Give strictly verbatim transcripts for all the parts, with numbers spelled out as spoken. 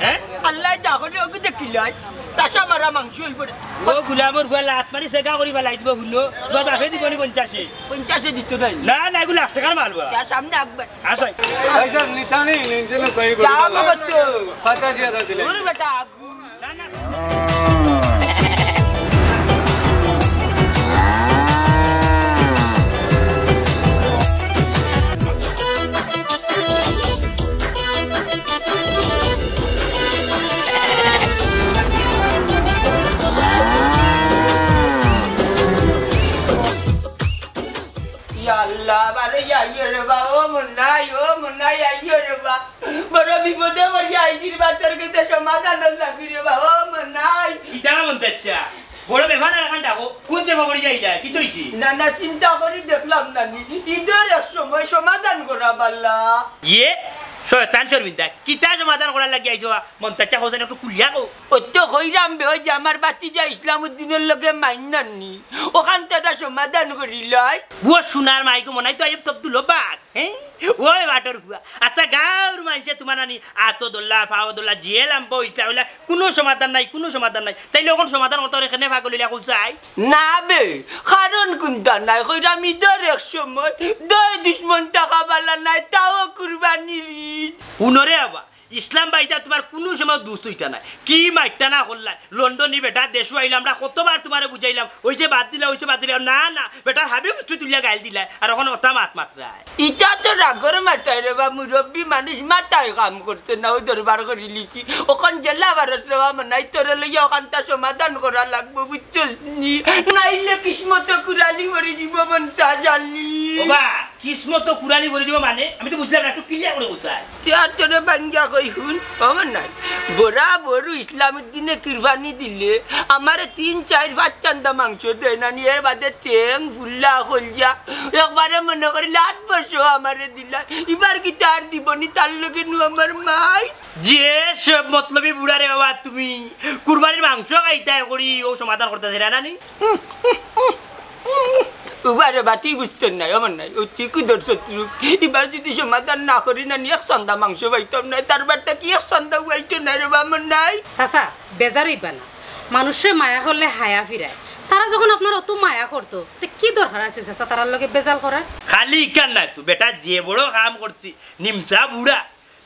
হ্যাঁ? আল্লায় যা করে ওকে দেখিলাই, তাসা মারা মাংস অইবো রে। ও গুলামর ফুয়া লাত মারি সেগা করি ফালাই দিবো, হুনো। তুমার বাপে দিবো নি পঞ্চাশে? পঞ্চাশে দিতো নায়। না, না, এগু লাখ টেকার মাল বা। তার সামনে একবার। আসো। ভাই সাহেব, নিতানি, নিতানি, কই করি যা বালা। মগত। পঁচাশি হাজার দিলে। ওরে বেটা, আগুন। না, না। ইয়া আল্লাহ, বারে আইও রে বা, ও মনাই, ও মনাই, আইও রে বা। বড় বিপদে পড়ি আইছি রে বা, তোর গেছে সমাধান লাগি রে বা, ও মনাই। ইটা মন দেখছা? বড় ব্যাপার আর এখন ডাকো, কোন চেপা পড়ি যাই যায়, কিতা অইছে? না, না, চিন্তা করি দেখলাম না নি, ইদর এক সময় সমাধান করা বালা। ইয়ে, শয়তান শর্মিন্দা, কিতা সমাধান করার লাগি আইছো? মন তাচ্চা হোসেন একটু খুলিয়া কও। অউ তো কইরাম বে, ওই যে আমার ভাতিজা ইসলাম উদ্দিনর লগে মাইন্না নি, অখান তো একটা সমাধান করিলাই। ও সোনার মাইগো, মনাই তো আইব তবদুল বাঘ। হ্যাঁ? ওই বাটর ফুয়া। আচ্ছা, গাঁওর মানষে তুমার নানি আতো দোল্লা, পাও দোল্লা, জিয়ে লাম্বা অইতা অইলা, কুনু সমাধান নাই, কুনু সমাধান নাই। তাইলে অখন সমাধান করতা অইলে কেনে পাগল অইলা কও চাই? না বে, কারণ কুনতা নাই, কইরাম ইদর এক সময়, দুই দুশমন থাকা বালা নায়, তাও কুরবানির ইদ। হুনো রে বাবা, ইসলাম ভাইসাব তুমার কুনু সময় দুস্ত অইতা নায়। কি মাইট্টা না করলায়? লন্ডনি বেটা দেশো আইলা, আমরা কতবার তুমারে বুঝাইলাম, ওই যে বাদ দিলা, ওই যে বাদ দিলা। না, না, বেটার হাবি গুষ্টি তুলিয়া গাইল দিলায়, আর অখন অতা মাত মাতরায়। ইটা তো রাগর মাথায় রে বা, মুরব্বি মানুষ মাথায় কাম করছে না, অউ দরবার করিলিছি। অখন জেলা ভারত রে বা, মনাই তোরে লইয়া অখানতা সমাধান করা লাগবো, বুঝছস নি? নাইলে কিসমতো কুরালি পড়ি যিবো মনটা জানি। ওবা, কিসমতো কুরালি পড়ি যিবো মানে? আমি তো বুঝলাম না, একটু clear করি কও চাই। তে আর তোরে ভাঙ্গিয়া কই হুন, ও মনাই। বরাবর ইসলাম উদ্দিনে কুরবানি দিলে আমারে তিন, চাইর, পাঁচ চান্দা মাংস দেয় না নি, এর বাদে ঠেং, ফুল্লা, কলজা, একবারে মনে করি লাত বসো আমারে দিলা। ইবার কিতা আর দিবো নি, তার লগে নু আমার মাই। যে সব মতলবি বুড়া রে বাবা তুমি, কুরবানির মাংস খাইতায় করি, অউ সমাধান করতায় না নি? উবা রে বা, তুই বুঝতে নাই, আমার নাই, ও তুই কুদর শত্রু। ইবার যদি সমাধান না করি না নি, এক চান্দা মাংস পাইতাম না, তার বারটা কি এক চান্দা উয়াইতো না রে বা, আমার নাই। চাচা, বেজার অইবা না, মানুষরে মায়া করলে হায়া ফিরায়। তারা যখন আপনার অত মায়া করতো, তে কি দরকার আছিল চাচা তারার লগে বেজাল করার? খালি ইখান নায় তো, বেটা যে বড় কাম করছি, নিমসা বুড়া,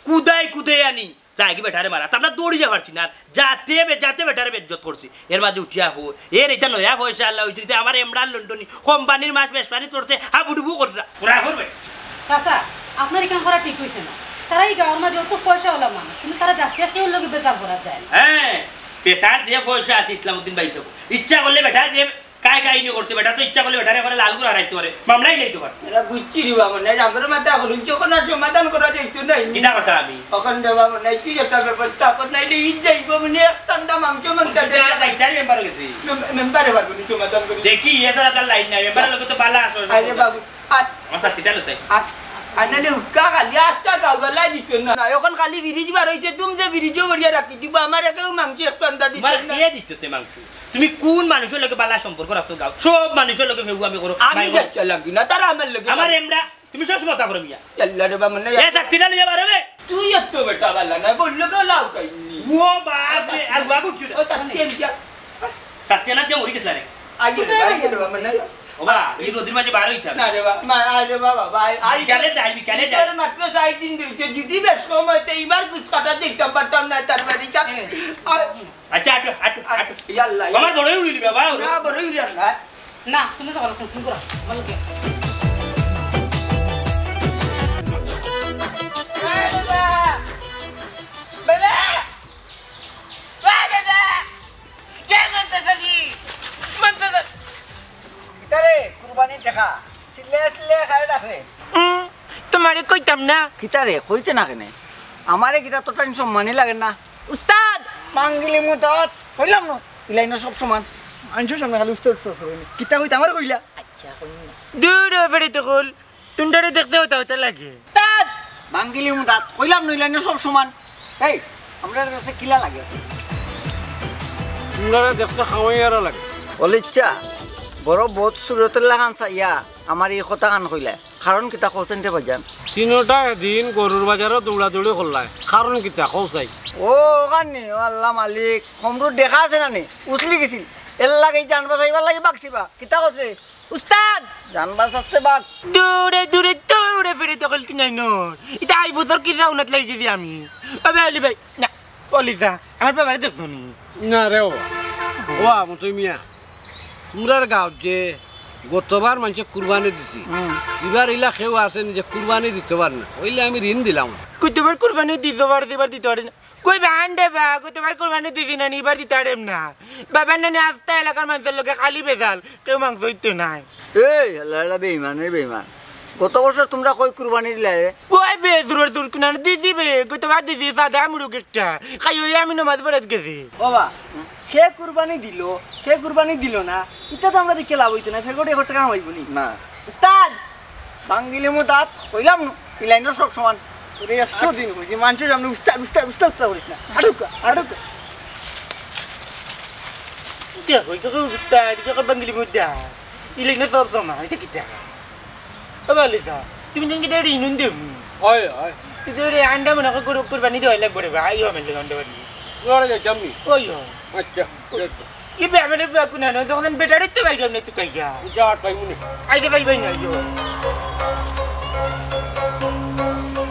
কুদাই কুদাই আনি, যাইগি বেটারে মারা, তা আমরা দৌড়ি যা পারছি না, আর যাতে বে-, যাতে বেটারে বেজ্জত করছি, এর মাঝে উঠিয়া কো, এর ইটা নয়া পয়সা আল্লাহ অইছে, ইটা আমার এমরান লন্ডনি, কোম্পানির মাছ বেশ পানি চড়ছে, হাবুডুবু কররা, ওরা করবে। চাচা, আপনার ইখান করা ঠিক অইছে না। তারা ই গাঁওর মাঝে অত পয়সাওয়ালা মানুষ, কিন্তু তারা যাচিয়া কেউর লগে বেজাল করা যায় না। হ্যাঁ, বেটার যে পয়সা আছে ইসলাম উদ্দিন ভাইসাব, ইচ্ছা করলে বেটা যে কায় কাহিনী করছে, বেটা তো ইচ্ছা করলে বেটারে করে লাল করে হারাইতে পারে, মামলাই লইতে পারে। এরা বুঝছি রে বাবা, নাই রাগর মাথা এখন যখন আর সমাধান করা যাইতো নাই। ইটা কথা আমি। এখন রে বাবা, নাই তুই একটা ব্যবস্থা কর, নাইলে ইদ যাইবো মানে এক চান্দা মাংস মানতে দে। যা যাইতার মেম্বার গেছি। মেম-, মেম্বারে পারবো নি সমাধান করি। দেখি, এছাড়া তার লাইন নাই, মেম্বারের লগে তো বালা আসো। আরে বাবু, আর আমার সাথীটা লো চাই। আর, আর নাইলে হুক্কা খালি আস্তা গাওয়ালা দিত না। না, এখন খালি ফ্রিজ বার অইছে, তুমি যে ফ্রিজও ভরিয়া রাখি দিবা, আমার একেও মাংস এক চান্দা দিত তোমার না। খেয়ে দিত তে মাংস। তুমি কোন মানুষর লগে বালা সম্পর্ক রাখছো গাও? সব মানুষর লগে ফেউ আমি করো, আমি মাই করো। যাচ্ছি লাগি না, তারা আমার লগে আমার লাগে। এমরা, তুমি সব সময় তা করো মিয়া। আল্লাহ রে বাবা, মানে এ সাথীটা লইয়া বারো রে। তুই এত বেটা বালা না, বললো তো লাউ খাইনি। ও বাপ রে, আর ওয়া বুঝছো না? ও সাথী এমজা। সাথী না দিয়ে মরি গেছে রে। আইয়ে রে, আইয়ে রে বাবা, মানে। ও বা, এই রোদের মাঝে বার হইতাম। না রে বাবা, মা, আয় রে বাবা, ভাই, আই বিকালে যাই, বিকালে যাই। তোর মাত্র চার দিন রইছে, যদি বেশ কম হইতে এবার ঘুষ কাটা দেখতাম পারতাম না তার বাড়ি যা। আর আচ্ছা, আটো, আটো, আটো। ইয়াল্লা, আমার বড়ই উড়ি দিবে, বাবা। না, বড়ই উড়ি আর না। না, তুমি যাও, তুমি করো, ভালো করে। বাবা! বাবা! বাবা! কে মানতে থাকি? মানতে থাকি। কিতারে, কুরবানি দেখা। সিলে সিলে খায় ডাকরে। উম, তোমারে কইতাম না। কিতারে, কইতে না কেনে? আমারে কিতা তোর তাইন সম্মানই লাগে না? উস্তাদ! মাঙ্গিলি মুতাত, কইলাম না, ইলাইনো সব সমান। আনছো সামনে খালি উস্তাদ উস্তাদ করে। কিতা কইতে আমারে কইলা? আচ্ছা, কইলাম না। দূর ও ফেরি তো কল। তুন্ডারে দেখতে হতা হতা লাগে। তাত! ভাঙ্গিলি মুতাত, কইলাম নইলে না সব সমান। এই, আমরা দেখতে কিলা লাগে? তুন্ডারে দেখতে খাওয়াইয়ারা লাগে। অলিচ্ছা, বড় বদ সুরতর লাখান চাইয়া আমার এই কথা খান কইলা। কারণ কিতা কওছেন রে ভাইজান? তিনোটা দিন গরুর বাজারো দৌড়াদৌড়ি করলায়, কারণ কিতা কও চাই? ও, ওখান নি, ও আল্লাহ মালিক, কমরুর দেখা আছে না নি? উছলি গেছিল, এর লাগি জান বাঁচাইবার লাগি বাগছি বা। কিতা কওছে? উস্তাদ! জান বাঁচাচ্ছে বাঘ। দৌড়ে দৌড়ে দৌড়ে ফিরে তখন কি নাই নর। ইতা আই বুঝর কি জাউনাত লাগি গেছি আমি। ওবে আলী ভাই, না, অলি যা, আমার বাবারে দেখছো নি? না রে বাবা। ও আমতই মিয়া, তোমরার গাঁওত যে গতবার মানষে কুরবানি দিছে, হুম। ইবার ইলা কেউ আছে নি যে কুরবানি দিতে পারে না, অইলে আমি ঋণ দিলাম। গতবার কুরবানি দিতে পারছি, ইবার দিতে পারি না। কই বাহান দে বা, গতবার কুরবানি দিছি না নি, ইবার দিতে পারম না। বাবার নানি আস্তা এলাকার মানষর লগে খালি বেজাল, কেউ মাংস দিতে নাই। এই, আল্লাহ, আল্লাহ, বেইমান রে, বেইমান। গত বছর তোমরা কই কুরবানি দিলায় রে? কই বে, দূরর দূর কুনান দিছি বে, গতবার দিছি সাদা মুরগ একটা। খাই অই আমি নমাজ পড়াত গেছি। বাবা, কে কুরবানি দিল, কে কুরবানি দিল না, ইতা তো আমরা দেখে লাভ অইতো না, ফের কোটি এক টেকা কামাইবো নি। না। উস্তাদ! ভাঙ্গিলে মো দাঁত, কইলাম না, ই লাইনর সব সমান। তোরে একশো দিন কইছি, মানষর সামনে উস্তাদ, উস্তাদ, উস্তাদ, উস্তাদ করিস না। আটুকা, আটুকা। দেখো, এই তো উস্তাদ, এই তো ভাঙ্গিলে মো দাঁত। ই লাইনর সব সমান, ইতা কিতা? ও বালিকা, তুমি জানি কিতা রে ইনুন দেবো? অয়, অয়। তুই তো রে আন্ডা মনে কর গরু কুরবানি দেওয়াই লাগবো রে ভাই, ও আমার লগে আন্ডা বাড়ি। ওরা যাই, যামনি। ওই ও। আচ্ছা, ঠিক আছে। কি ব্যাপারে ব্যাপার না, না, তখন বেটারে তো ভাই যাবো না, তুই কাইয়া। যা, আর পাইবো না। আইতে পাইবাই না, আইও।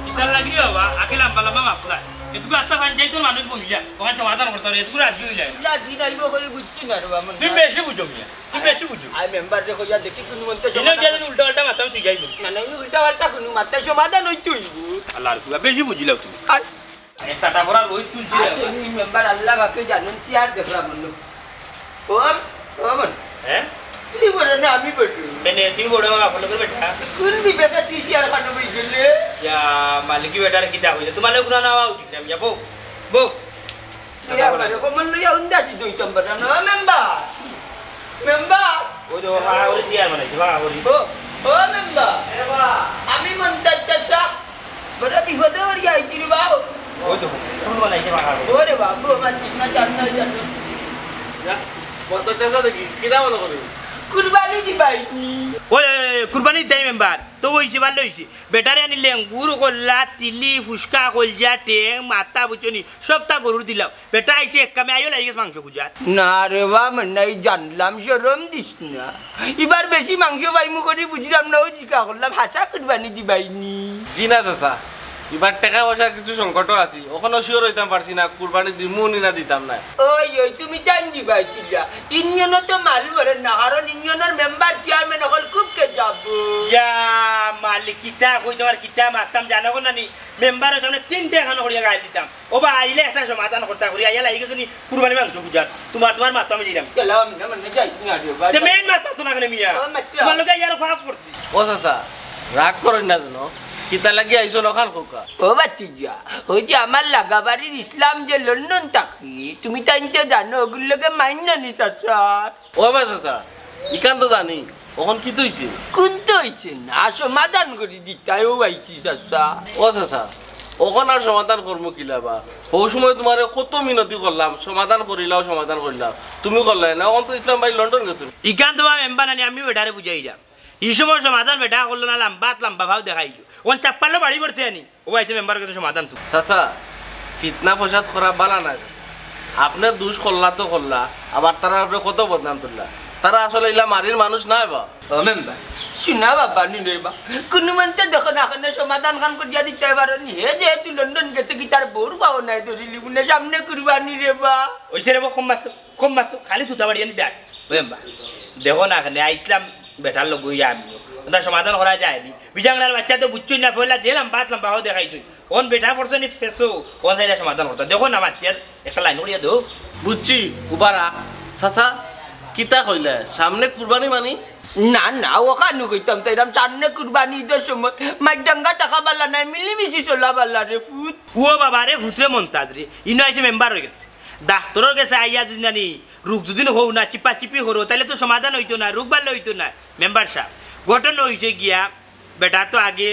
ইতার লাগি বাবা, আগে লম্বা লম্বা মাফলা। এটুকু আস্তা পাঞ্চায়েতর মানুষ বহিয়া, ওখানে সমাধান করতে পারে, এটুকু রাজি হইলে না। রাজি নাইবো কই বুঝছি না রে বাবা। তুই বেশি বুঝো মিয়া। তুই বেশি বুঝো। আই মেম্বাররে কইয়া দেখি কুনু মন্তে ইনো সমাধান। যেদিন উল্টা পাল্টা মাথা তুই যাইবি। না, না, ইনো উল্টা পাল্টা কুনু মাথা সমাধান অইতো অইবো। আল্লাহর কুয়া, বেশি বুঝিলাও তুমি। আর একটা টাটা পড়া রোজ তুলছি রে। আচ্ছা, এই মেম্বার আল্লাহ বাপে জানেন, চেয়ার দেখলাম অন্য। ও, ও মন। হ্যাঁ? তুই বড় না আমি বড়? কেনে, তুই বড় বাবা, ফলো করবে এটা? কোন বিবেকে তুই চেয়ার খাটো বই গেলে? ইয়া, মালিকি বেটার কিতা কইলে? তোমার লোক না, না, উঠি না, ইয়া, বউ, বউ। ইয়া, মানে, কমল লইয়া উন্দাসি দুই নম্বর, না, মেম্বার। মেম্বার। ওই তো, ওর বাবা, ওর চেয়ার বানাইছে, বাবা, ওর। ও, ও মেম্বার। এ বা। আমি মন্তাজ চাচা। বড় বিপদে পড়ি আইছি রে বাবু। ওই তো, কোন বানাইছে, বাবা, ওর। ওরে বাবু, আমার ঠিক না, জান না, জান না। যা, মন্তাজ চাচা দেখি, কিতা মনে করি? কুরবানি দিবাই নি। ওই, ওই, ওই, কুরবানি দেয় মেম্বার। তো অইছে, ভালা অইছে। বেটারে আনি লেঙ্গুর, কল্লা, তিলি, ফুসকা, কলজা, টেং, মাথা, বুঝছো নি? সবতা গরুর দিলাও। বেটা আইছে এক কামে, আইও লাগি গেছে মাংস খুজার। না রে বা, মানে এই জানলাম, শরম দিস না। ইবার বেশি মাংস পাইমু করি বুঝলাম না, ও জিকা করলাম, হাছা কুরবানি দিবাই নি। জি না চাচা, ইবার টেকা পয়সার কিছু সংকটও আছি, অখনো sure অইতাম পারছি না কুরবানি দিমু নি না দিতাম না। ওই, ওই, তুমি টাইম দিবাই কিলা? ইউনিয়নো তো মাল ভরে না, কারণ ইউনিয়নর মেম্বার চেয়ারম্যান অকল খুব কে যাবো। ইয়া মালিক, কিতা কই তোমার কিতা মারতাম জানো না নি? মেম্বারর সামনে তিনটা খানো করিয়া গাইল দিতাম। ও বা আইলে একটা সমাধান করতা করি, আইয়া লাগি গেছে নি কুরবানি মাংস খুজার। তোমার, তোমার মাথা আমি দিলাম। গেলাম আমি না, মানে যাই না রে বা। যে মেইন মাত পাতো না কেনে মিয়া? ও, মাত তোমার লগে ইয়ার খারাপ করছি। ও চাচা, রাগ করইন না যেন। কিতা লাগি আইছো নখান খোকা? ও বাতিজা, ওই যে আমার লাগাবাড়ির ইসলাম যে লন্ডন থাকি, তুমি তাইনতে জানো, ওগুর লগে মাইন না নি চাচা। ও বা চাচা, ইখান তো জানি, অখন কিতা অইছে? কুন্তা অইছে না, সমাধান করি দিতায় ও আইছি চাচা। ও চাচা, অখন আর সমাধান করমু কিলা বা? হউ সময় তোমারে কত মিনতি করলাম, সমাধান করিলাও, সমাধান করিলাও, তুমি করলায় না। অখন তো ইসলাম ভাই লন্ডন গেছে। ইখান তো বা মেম্বার আনি আমি বেটারে বুঝাইলাম। ই সময় সমাধান বেটা করলো না, লাম্বা আত লাম্বা ভাও দেখাইলো। অখন চাপ্পালো বাড়ি পড়ছে আনি। ও আইছে মেম্বার গেছে সমাধান তো। চাচা, ফিতনা ফসাদ করা বালা নায় চাচা। আপনে দুষ করলা তো করলা, আবার তারার উপরে কত বদনাম তুললা। তারা আসলে ইলা মারির মানুষ নায় বা। ও মেম্বার, শুনা বাবা, নি রে বা। কুনু মন্তে দেখো না, এখানে সমাধান খান করিয়া দিতায় পারো নি। হে যেহেতু লন্ডন গেছে, কি তার বউর পাও নাই, ধরিলি বুনে সামনে কুরবানি রে বা। অইছে রে বা, কম মাত তো, কম মাত তো, খালি তুতা বাড়ি আনি ডাক। ও মেম্বার, দেখো না, এখানে আইসলাম বেটার লগে অইয়া আমিও। ওটা সমাধান করা যায় নি। বিজাংলার বাচ্চা তো বুঝছই না, পয়লা যে লাম্বা আত লাম্বা ভাও দেখাইছই। অন বেটা পড়ছে নি ফেসো, অন চাইরা সমাধান করতা। দেখো না, মাতিয়ার একটা লাইন করিয়া দেও। বুঝছি, উবারা। চাচা, কিতা কইলা? সামনে কুরবানি মানি? না, না, অখানউ কইতাম চাইরাম, সামনে কুরবানি ইদর সময়। মাইরডাঙ্গা থাকা বালা নায়, মিলিমিশি চলা বালা রে ফুত। ও বাবা রে, ফুত রে মন্তাজ রে, ইনো আইছে মেম্বার অই গেছে। ডাক্তরর গেছে আইয়া যদি নানি, রোগ যদি হউ না, চিপাচিপি করো, তাইলে তো সমাধান অইতো না, রোগ বালা অইতো না। মেম্বার সাব, ঘটনা অইছে গিয়া, বেটা তো আগে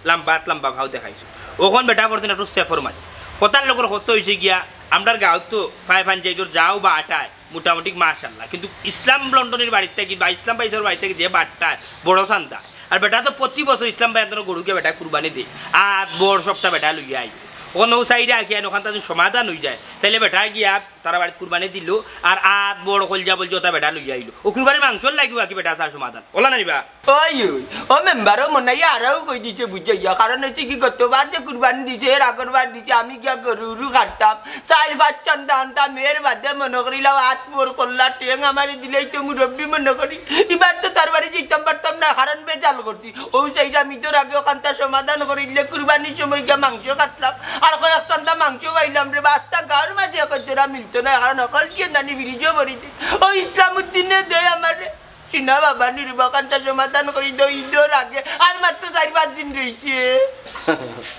লাম্বা আত লাম্বা ভাও দেখাইছে। অখন বেটা পড়ছে না একটু সেফর মাঝে। কথার লগর কথা অইছে গিয়া, আমরার গাঁওত তো পায় পাঞ্জাইতর যাও বা আটায়, মোটামুটি মাশাআল্লাহ। কিন্তু ইসলাম লন্ডনির বাড়িত থাকি বা ইসলাম ভাইসাবর বাড়িত থাকি যে বাট্টায়, বড় চান্দা। আর বেটা তো প্রতি বছর ইসলাম ভাই এন্তর গরু গিয়া বেটা কুরবানি দেয়, আত বড় সবটা বেটা লইয়া আইবো। অখন অউ চাইরা আঁকি আইন অখানতা যদি সমাধান অইযায়, তাইলে বেটা গিয়া তারা বাড়িত কুরবানি দিলো, আর আত বড় কলজা বলজা অতা বেটা লইয়া আইলো। অউ কুরবানির মাংসর লাগিও আঁকি বেটা চার সমাধান। অলা না নি বা? ওই, ওই, ও মেম্বারও মনে হয় আরও কই দিছে বুঝাইয়া। কারণ অইছে কি, গতবার যে কুরবানি দিছে, এর আগর বার দিছে, আমি গিয়া গরু উরু কাটতাম, চাইর পাঁচ চান্দা আনতাম, এর বাদে মনে করিলাম আত বড় কল্লা টেং আমারে দিলেই তো মুরব্বি মনে করি। ইবার তো তার বাড়ি যাইতাম পারতাম না, কারণ বেজাল করছি। অউ চাইরা আমি তোর আগে অখানতা সমাধান করিলে কুরবানির সময় গিয়া মাংস কাটলাম, আর কয়েক চান্দা মাংস পাইলাম রে বা, আস্তা গাঁওর মাঝে এক জোড়া মিলতো না, কারণ হকলটিয়ে নানি ফ্রিজও ভরি দিন। ও ইসলাম উদ্দিনে দে আমারে। চিনা বাবা নির্বাকান্তা সমাধান করি দে, ইদর আগে আর মাত্র চাইর পাঁচ দিন রইছে।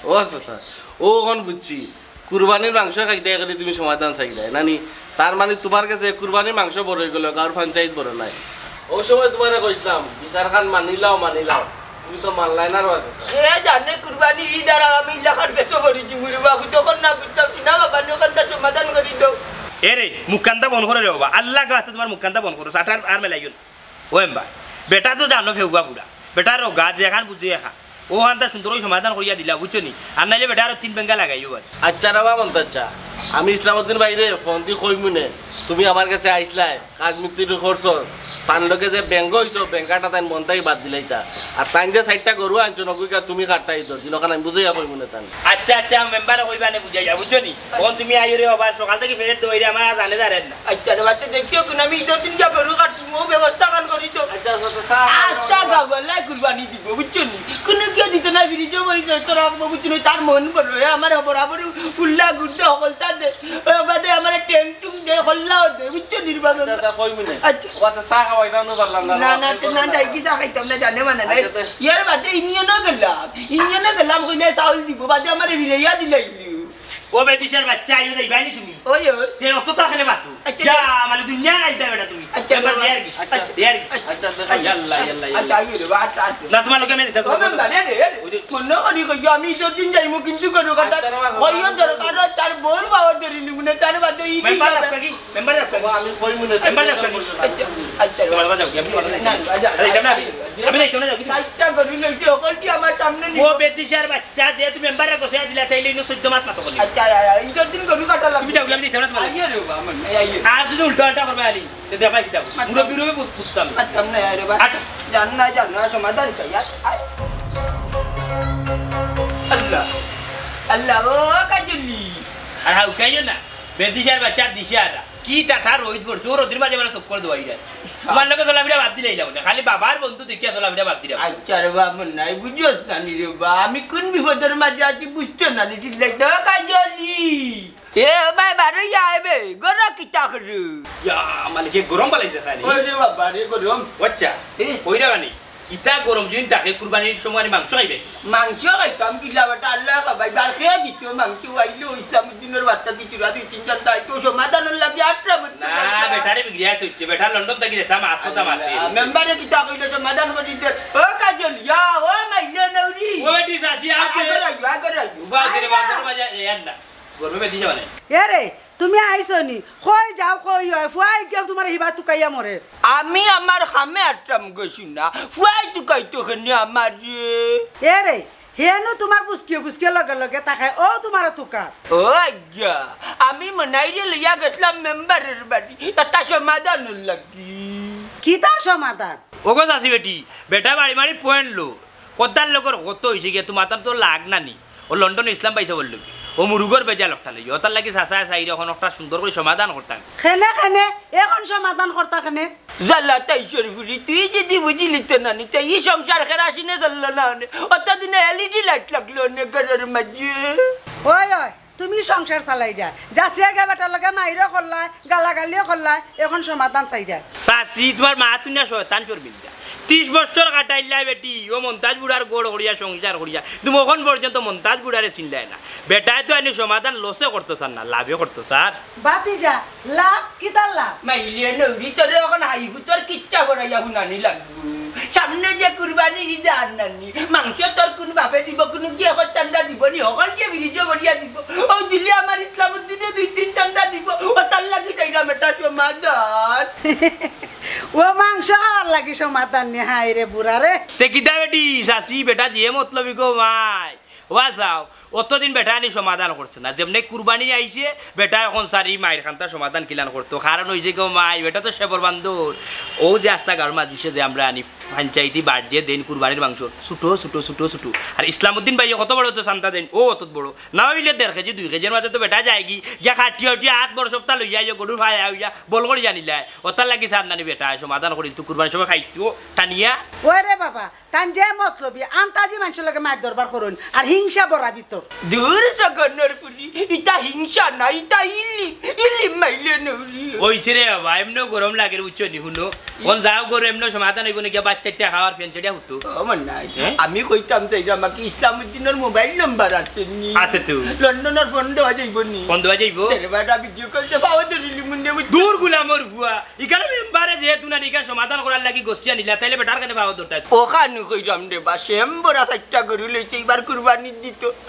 ও আচ্ছা, আচ্ছা। ও অখন বুঝছি, কুরবানির মাংস খাইতায় করি তুমি সমাধান চাইলায়, নানি? তার মানে তুমার গেছে কুরবানির মাংস বড় অইগেলো, গাঁওর পঞ্চায়েত বড় নায়। অউ সময় তুমারে কইছলাম, বিচারখান মানিলাও, মানিলাও। তুমি তো মানলায় না রে বাবা। এ জানে কুরবানির ইদ আর আমি ইলাকার বেচো করি দিমু রে বাবা, তখন না বুঝতাম, চিনা বাবা নির্বাকান্তা সমাধান করি দেও। এ রে, মুখখানতা বন্ধ করো রে বাবা, আল্লাহ গাছে তুমার মুখখানতা বন্ধ করো, চাটার আর মেলাইও না। ও এম্বা, বেটা তো জানো ফেউবা বুড়া, বেটা রোগা, যেখান বুঝে এখান। অখানতা সুন্দর করি সমাধান করিয়া দিলা, বুঝছো নি? আর নাইলে বেটা আরো তিন বেঙ্গা লাগাইও বাদ। আচ্ছা রে বা মন্তাজ চাচা, আমি ইসলাম উদ্দিন ভাইরে ফোন দি কইমুনে, তুমি আমার গেছে আইছলায়, কাজ মিস্ত্রি করছো, তান লগে যে বেঙ্গা অইছো, বেঙ্গাটা তাইন মন থাকি বাদ দিলাইতা। আর তাইন যে চাইরটা গরু আনছো, নগুইকা তুমি কাটতায় ইদর দিন, অখান আমি বুঝাইয়া কইমুনে তান। আচ্ছা, আচ্ছা, মেম্বারে কইবানে বুঝাইয়া, বুঝছো নি? অখন তুমি আইও রে বাবা, সকাল থাকি ফেরত দৌড়ে আমার আর জানে জানে না। আচ্ছা রে বাচ্চা, দেখিও কুন আমি ইদর দিন গিয়া গরু কাটমু, অউ ব্যবস্থাখান করি তো। আচ্ছা, আচ্ছা, আচ্ছা, চা খাও, আস্তা চা খাও। গাওয়ালায় কুরবানি দিবো, বুঝছো নি? কুনু কিয়া দিতো না, ফ্রিজও ভরি দিতো, তোরা রাখবো, বুঝছো নি? তার মন বড়, হে আমারে বরাবর ফুল্লা গুড় দে, হকলতা দে, ও বাদে আমারে টেং টুং দে, কল্লাও দে, বুঝছো নি রে বাবা? আচ্ছা, আচ্ছা, কইমুনে। আচ্ছা। ও আচ্ছা, চা খাওয়াইতাম না পারলাম না, না, না, না, না, যাই কি চা খাইতাম না, জানে মানে নাই। আচ্ছা, তে- ইয়ার বাদে ইউনিয়নও গেলাম, ইউনিয়নও গেলাম, কইলে চাউল দিবো, বাদে আমারে ফিরাইয়া দিলাই। ও বেদিশার বাচ্চা, আইও যাইবায় নি তুমি? ওই, ওই। তে অত তো এখানে মাতো। আচ্ছা, যা, আচ্ছা। মানে দুনিয়া আইতা বেটা তুমি। আচ্ছা, এবার বাবা। দে আর কি। আচ্ছা। দে আর কি। আচ্ছা, আচ্ছা। ইয়াল্লা, ইয়াল্লা, ইয়াল্লা। আচ্ছা, আইও রে বাবা, আচ্ছা, আচ্ছা। না, তুমার লগে আমি দিতাম, ও তুমার লগে। মেম্বার, এ রে, এ রে। ওই যে মনো করি কইও, আমি ইদর দিন যাইমু, কিন্তু গরু কাটা। আচ্ছা, রে বাবা, কইও দরকার অয়, তার বউর বাবা ধরি নিমু না, তার বাদে ই কি মেম্বার কথা? আপনাকে মেম্বার যাও। বাবা, আমি কইমুনে, মেম্বার যাও। আচ্ছা, আচ্ছা। তোমার বাবা যাও, আমি তোমার বাবা যাও। না, না, যাও। আরে, যাও না, আমি, আমি যাই, তোমরা যাও, কিছু। চাইরটা গরু লইছে, হকলটি আমার সামনে নি। ও বেদিশার বাচ্চা, যে তুমি মেম্বারে গোসাইয়া দিলা, তাইলে ইনো চৌদ্দ মাত মাতো কলি। আচ্ছা, আচ্ছা, আচ্ছা, ইজ্জত দিন গরু কাটা লাগবে। তুমি যাও, আমি যাই, তোমরা যাও। আইও রে বাবা, আমার নাই, আইও। আর যদি উল্টা পাল্টা করবে আলি, তে দেখাই দিতাম। আচ্ছা। মুরব্বি রবে বুঝ-, বুঝতাম। আচ্ছা, নাই, আরে বাবা। আচ্ছা। জান না, জান না, সমাধান চাই, আচ্ছা, আয়। আল্লাহ, আল্লাহ, ও কাজলি। আর হাউ খাইও না, বেদিশার বাচ্চা দিশারা। কি টাটা রইদ পড়ছে, ও রইদর মাঝে মানে চক্কর দেওয়াই যায়। তোমার লগে চলাফিরা বাদ দিলাইলাম না, খালি বাবার বন্ধু দেখিয়া চলাফিরা বাদ দিলাম। আচ্ছা রে বাবা, নাই বুঝছস না নি রে বাবা, আমি কোন বিপদর মাঝে আছি বুঝছস না নি, চিল্লাই তো কাজলি। এ ভাই, বারো ইয়া আইবে, গরো কিতা করে? ইয়া, মানে কি গরম বালাইছে খালি? ওই রে বাবা রে, গরম। আচ্ছা, এ? কইরা বানি? ইতা গরম যদি থাকে, কুরবানির সময় মাংস খাইবে? মাংস খাইতাম, কিলা বেটা, আল্লাহ খাবাই, বার খেয়ে দিত মাংস খাইলো, ইসলাম উদ্দিনের বার্তা দিত, দুই তিনজন তাই তো সমাধান লাগে আটটা মধ্যে না, খাইতাম। বেটারে বিগড়িয়া তো হচ্ছে, বেটা লন্ডন থাকি যেতাম, আত কথা মাতে। আল্লাহ, মেম্বারে কিতা কইলো, সমাধান করি দে। ও কাজল, ইয়া, ও মাইলে নৌরি। ও বেটি চাচি, আ-, আগে। আগর আইও, আগর আইও। উবা, আগরে বাজার বাজার, এ, আর না। গরমে বেশি যাওয়া নাই। এ রে, তুমি আইছো নি? কই যাও, কই অয়? ফুয়ায় গিয়া তুমারে হিবা তুকাইয়া মরে। আমি আমার কামে আটরাম গেছি না। ফুয়ায় তুকাইতো কেনে আমারে? এ রে, হেনু তুমার বুসকিয়ে বুসকিয়ে লগে লগে তাকায়, অউ তুমারে তুকার। ও আইয়া, আমি মনাইরে লইয়া গেছলাম মেম্বারের বাড়ি, একটা সমাধান লাগি। কিতার সমাধান? ওগো চাচি বেটি, বেটা বাড়ি মারি পয়েন্ট লো। কদ্দার লগর কত অইছে গিয়া, তুমার তার তো লাগ না নি। ও লন্ডন ইসলাম পাইছে বললো কি? ও মুরুগর বেজাল একটা লইয়া। ওটার লাগি চাচা চাইরে অখন একটা সুন্দর করি সমাধান করতাম। কেনে, কেনে? অখন সমাধান করতা কেনে? জ্বালা তাই সরফুলি, তুই যদি বুঝিলি তো না নি, তে ই সংসার কেরাসিনে চললো না অনে। অতদিনে এলইডি লাইট লাগলো অনে ঘরর মাঝে। ওই, ওই, তুমি সংসার চালাইরায়। যাচিয়া গিয়া বেটার লগে মাইরও করলায়, গালাগালিও করলায়, অখন সমাধান চাইরায়। চাচি, তুমার মা তুনিয়া শয়তান শর্মিন্দা। ত্রিশ বছর কাটাইলায় বেটি, ও মন্তাজ বুড়ার ঘর করিয়া, সংসার করিয়া। তুমি অখন পর্যন্ত মন্তাজ বুড়ারে চিনলায় না। বেটায় তো আনি সমাধান লসে করতো চার না, লাভে করতো চার। বাতিজা, লাভ? কিতার লাভ? মাইলিয়ে নৌরি, তোরে অখন হাইফুতর কিচ্ছা করাইয়া হুনানি লাগবো। সামনে যে কুরবানির ইদ আর নানি, মাংস তোর কুন বাপে দিবো, কুনু গিয়ে এখন চান্দা দিবো নি, হকলকে ফ্রিজো ভরিয়া দিবো। ও দিলে আমার ইসলাম উদ্দিনে দুই তিন চান্দা দিবো, ও তার লাগি চাইরাম এটা সমাধান। ও মাংস খাওয়ার লাগি সমাধান নি, হায় রে বুড়া রে। তে কিতা বেটি, চাচি, বেটা যে মতলবি গো মাই। ওয়া চাও, অতদিন বেটা আনি সমাধান করছে না। যেমনে কুরবানি আইছে, বেটা অখন চারি মাইর খান্তা সমাধান কিলান করতো। কারণ অইছে গো মাই, বেটা তো সেবর বান্দর। ও যে আস্তা গাঁওর মাঝে যে আমরা আনি পঞ্চায়েতি বাট যে দেইন কুরবানির মাংস, ছোট, ছোট, ছোট, ছোট। আর ইসলামউদ্দিন ভাইয়ে কত বড় তো চান্দা দেইন, ও অত বড়। না অইলে দেড় কেজি, দুই কেজির মাঝে তো বেটা যায়গি। গিয়া কাটিয়া উঠিয়া আত বড় সপ্তাহ লইয়া আইও, গরুর ফায়া অইয়া, বল করি জানিলায়। ওতার লাগি চান্দা নি বেটা, সমাধান করি তো কুরবানির সময় খাইতো, টানিয়া। ওরে বাবা, তান যে মতলবি, আন্তাজি মানষর লগে মাইর দরবার করইন, আর হিংসা বড়া ভিতর। দূর জঘন্যর পুলি, ইতা হিংসা না, ইতা ইলিম, ইলিম মাইলে নৌরি। অইছে রে বাবা, এমনেও গরম লাগের, বুঝছো নি? হুনো, অখন যাও গরু এমনেও সমাধান অইবো না, গিয়া বাচ্চাটা খাওয়ার ফ্যান চড়িয়া হুতো। ও মন নাই, হ্যাঁ? আমি কইতাম চাইরাম, আমাকে ইসলামউদ্দিনর মোবাইল নাম্বার আছে নি? আছে তো। লন্ডনর ফোন দেওয়া যাইবো নি? ফোন দেওয়া যাইবো? তেরে বেটা ভিডিও কল দে, পাও ধরিলি মুন্ডে বুঝ- দূর গুলামর ফুয়া, ইখানো মেম্বারে যেহেতু না ইখান সমাধান করার লাগি গছিয়া নিলা, তাইলে বেটার কেনে পাও ধরতায়? ওখানে কইরাম রে বা, সেম বড়া চাইরটা গরু লইছে, ইবার কুরবানি দিত।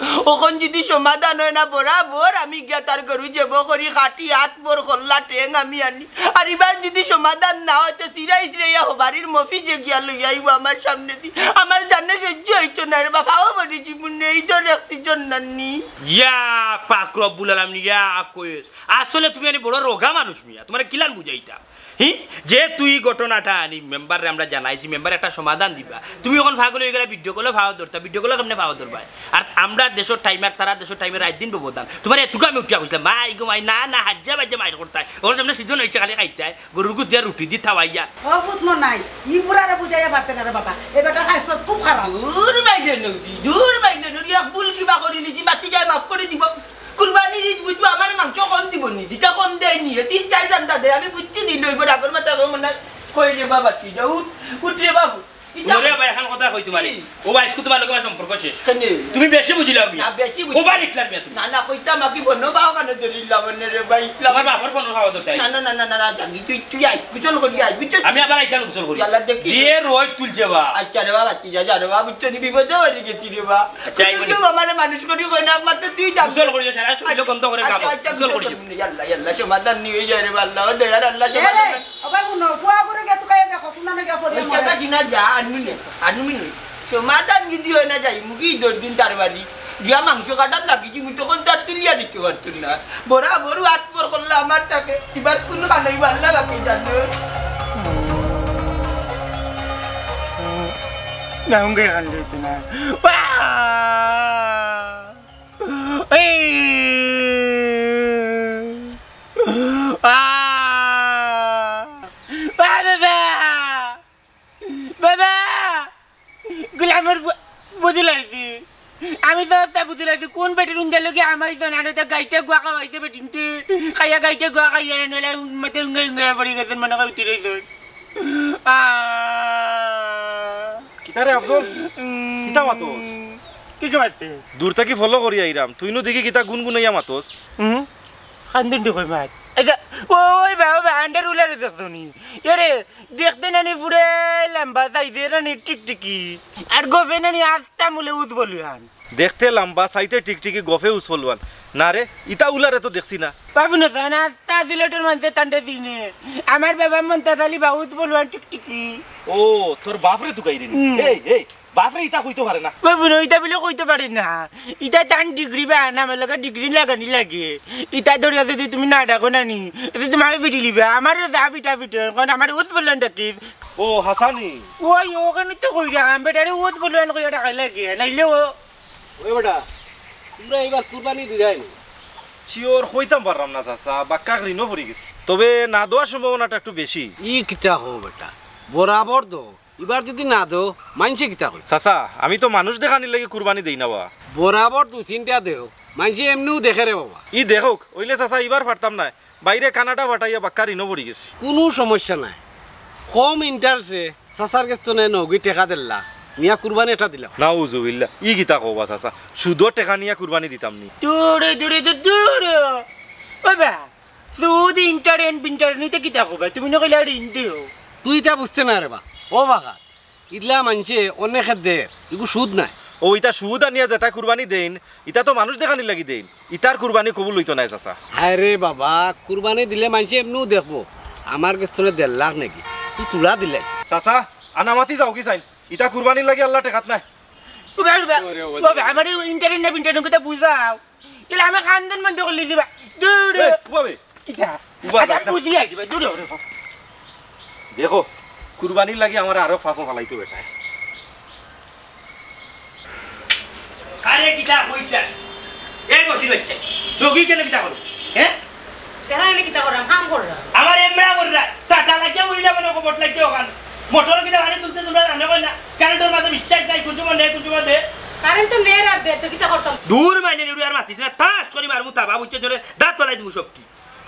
অখন যদি সমাধান অয় না, বরাবর আমি গিয়া তার গরু জেব করি, কাটি আত বড় কল্লা ঠেং আমি আনি। আর ইবার যদি সমাধান না অয়, তে সিরাই সিরাইয়া হবারির মফিজে গিয়া লইয়া আইবো আমার সামনেদি। আমার জানে সহ্য অইতো না রে বা, পাও পড়ি জীবনে এই তো দেখছি জন্নানি। ইয়া পাক রব্বুল আলামিন, ইয়া কইস। আসলে তুমি আনি বড় রোগা মানুষ মিয়া, তুমারে কিলান বুঝাইতা? হি, যে তুই ঘটনাটা আনি মেম্বাররে আমরা জানাইছি, মেম্বার একটা সমাধান দিবা। তুমি অখন পাগল অইগেলা, ভিডিও কলো পাও ধরতা, ভিডিও কলো কেমনে পাও ধরবায়? আর আমরা দেশর টাইম আর তারা দেশর টাইমে রাইত দিন ব্যবধান। তুমারে এটুকু আমি উঠিয়া কইছলাম, মাই গো মাই, না, না, হাজ্জা বাজ্জা মাইর করতায়। অখন যেমনে সিজন অইছে খালি খাইতায়, গরুর গুদ দিয়া রুটি দি থাওয়াইয়া। ও পুত মন নাই, ই বুড়ারে বুঝাইয়া পারতে না রে বাবা, এ বেটার খাইছলত খুব খারাপ। দূর বাইরে নদী, দূর বাইরে নদী, এক ভুল কিবা করি নিছি, মাতি যায় মাফ করি দিব। কুরবানির ঈদ বুঝবো, আমার মাংস কম দিব নি, দিতা কম দেয় নি, তিন চাইর চান্দা দেয়, আমি বুঝছি নি, লইব রাগর মাথা গো মনে হয়। কই রে বাবা, তুই যা উঠ, উঠ রে বাবু। ইতা ওরে ভাই, এখন কথা কই তুমারে। কি? ও ভাই, আজকে তুমার লগে আমার সম্পর্ক শেষ। কেনে? তুমি বেশি বুঝিলাও মিয়া। না, বেশি বুঝি। ওভার হিটলার মিয়া তুমি। না, না, কইতাম আকি বনো বাও কানে ধরিলাম নে রে ভাই, ইসলাম। তুমার বাপর ফোন খাওয়া দরকার। না, না, না, না, না, না, জানি তুই, তুই আয়, গোসল করি আয়, বুঝছস? আমি আবার আইতাম গোসল করি। ইয়াল্লা দেখি। যে রোদ তুলছে বা। আচ্ছা রে বাবা, তুই যা, যা রে বাবা, বুঝছস নি, বিপদে পড়ি গেছি রে বা। আচ্ছা, এই তুই বলি। কেউ আমারে মানুষ করি কই না, একমাত্র তুই জানবি। গোসল করি, সারা শরীর আচ্ছা, গন্ধ করে আচ্ছা, গাবো। আচ্ছা, গোসল করি। গোসল করি। ইয়াল্লা, ইয়াল্লা, সমাধান নি অই যায় রে বা, আল্লাহ, ও দয়ার আল্লাহ, এ রে, সমাধান নি। ও ভাই, হুনো, ফুয়া করে গেতো কাইয়া দেখো, কোন না গিয়া পড়ি ওই আমার। সাদা জিনা যা, আনবি নে, আনবি নে। সমাধান যদি হয় না যাই, মুখে দশ দিন তার বাড়ি। গিয়া মাংস কাটাত লাগি, তুমি তখন তার তুলিয়া দিতে পারতো না। বড়া বড় আট পর করলে আমার তাকে, এবার কোন কানাই বাল্লা বাকি জানো? না, হুঙ্গে কান দিতে না। এই! আ! আ, বাবা! বাবা! গোলামর বু-, বুঝিলাইছি। আমি তো একটা বুঝিলাইছি। কোন বেটির উন্দা লগে আমার ইজন আনো, তা গাইটা গুয়া খাওয়াইছে বেটিনতে। খাইয়া গাইটা গুয়া খাইয়া নইলে মতে উঙ্গে উঙ্গে পড়ি গেছেন, মনে হয় উঠি রইছেন। আ! কিতা রে আফজল? উম, কিতা মাতস? কি কি মাততে? দূর থাকি ফলো করি আইরাম, তুই নু দেখি কিতা গুনগুনাইয়া মাতস? হুম? খান্দুন দি কই মাত। এই যে, ওই বা, ওই বা, আন্ডার উলারে দেখছো নি? এরে, দেখতে নানি পুরে লম্বা, চাইতে নানি টিকটিকি। আর গফে নানি আস্তা মুলে উজ বলুয়ান। দেখতে লম্বা, চাইতে টিকটিকি, গফে উজ বলুয়ান। না রে, ইতা উলারে তো দেখছি না। বাবু না, তা না, তা সিলেটর মানষে তান্ডে চিনে। আমার বাবা মন্তাজ আলী বা উজ বলুয়ান টিকটিকি। ও, তোর বাপরে তুকাইরে নি? হুম। এই, এই, বাপরে ইতা কইতো পারে না। বাবু না, ইতা বলে কইতো পারে না। ইতা তান ডিগ্রি বা নামের লগে ডিগ্রি লাগানি লাগে। ইতা ধরিয়া যদি তুমি না ডাকো না নি, এতে তোমারে পিটিলিবা। আমারে যা পিটা পিটো, কারণ আমারে উজ বলুয়ান ডাকিস। ও, হাসানি। ওই, ওখানে তো কইরাম, বেটারে উজ বলুয়ান কইয়া ডাকাই লাগে। নাইলে ও ওই বেটা, তোমরা এইবার কুরবানি দিরায় নি? Sure কইতাম পাররাম না চাচা, বাক্কা ঋণও পড়ি গেছি। তবে না দেওয়ার সম্ভাবনাটা একটু বেশি। ই কিতা কও বেটা, বরাবর দেও। ইবার যদি না দেও, মানষে কিতা কইবো? চাচা, আমি তো মানুষ দেখানির লাগি কুরবানি দেই না বা। বরাবর দুই তিনটা দেও, মানষে এমনেউ দেখে রে বাবা। ই দেখউক, অইলে চাচা ইবার পারতাম নায়। বাইরে কানাডা পাঠাইয়া বাক্কা ঋণও পড়ি গেছি। কুনু সমস্যা নাই, কম interest-এ চাচার গেছ থনে নগি টেকা দিলা, নিয়া কুরবানি এটা দিলাম। নাউজুবিল্লাহ, ই কিতা কও বা চাচা, সুদর টেকা নিয়া কুরবানি দিতাম নি। দূরে, দূরে, দূরে, দূরে। ওই বা, সুদ, interest, বিন্টারেস্ট নিতে কিতা কও বা? তুমি না কইলা ঋণ দিও। তুই ইতা বুঝতে না রে বা। ও বাবা, ইলা মানষে অনেকে দের, ইগু সুদ নায়। ও, ইতা সুদ আনিয়া যেতা কুরবানি দেইন, ইতা তো মানুষ দেখানির লাগি দেইন। ইতার কুরবানি কবুল অইতো নায় চাচা। হায় রে বাবা, কুরবানি দিলে মানষে এমনেউ দেখবো, আমার গেছ থনে দেড় লাখ নাকি। তুই তুলা দিলে। চাচা, আনামাতি যাও কি চাইন? ইতা কুরবানির লাগি আল্লাহ টেকাত নাই। উবা, উবা। ওরে, ওরে। ও ভাই, আমার ইন্টারনেট না ইন্টারনেট কথা বুঝাও। ইলা আমি খান্দন বন্ধ করে লিছি বা। দূর। এ, উবা বে। কিতা? উবা আচ্ছা, যাস না। বুঝি আইছি বা, দূর হ রে। দেখো, কুরবানির লাগি আমার আরো ফাফো ফালাইতো বেটায়। আরে কিতা কইতা? এই বসির বাচ্চা, জগি কেনে কিতা করো? হ্যাঁ? তেরা এনে কিতা করাম? কাম কররাম। আমার এমরা কররা, টাটা লাগিয়া উড়িলা মানে কবট লাগিয়া ওখান। মোটর কিনা পানি তুলতে তোমরা জানো কই না? কারেন্টর মাঝে বিশ্বাস নাই, কুচুমা নেই, কুচুমা দে। কারেন্ট তো নের আর দের, তো কিতা করতাম? দূর মাইনে নিড়ু আর মাতিস না, তাস করি মারমু তাবা, বুঝছে জোরে, দাঁত ফালাই দিমু সব কি।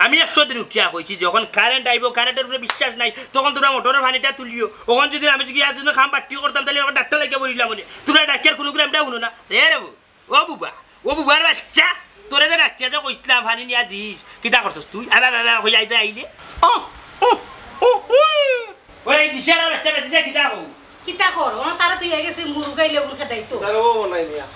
আমি একশো দিন উঠিয়া কইছি, যখন কারেন্ট আইবো, কারেন্টর উপরে বিশ্বাস নাই, তখন তোমরা মোটরের পানিটা তুলিও। ওখান যদি আমি যদি আজ যদি খাম বাট্টি করতাম, তাহলে ওখান ডাক্তার লাগিয়া বলিলাম মানে। তোমরা ডাকিয়ার কোনো গ্রামটা শুনো না। এ রে বউ, ও বুবা, ও বুবার বাচ্চা, তোরে যে ডাকিয়া যে কইছিলাম পানি নিয়া দিস, কিতা করছস তুই? আবা, আবা, আবা, কইয়া আইতে আইলে। ও, ও, ও, ও। ওই দিশার বাচ্চা বেটিছে, কিতা কও? কিতা কর? ওনা তারা তুই আগে সে মুরু গাইলে ওগুন খেদাই তো। তার ও নাই মিয়া।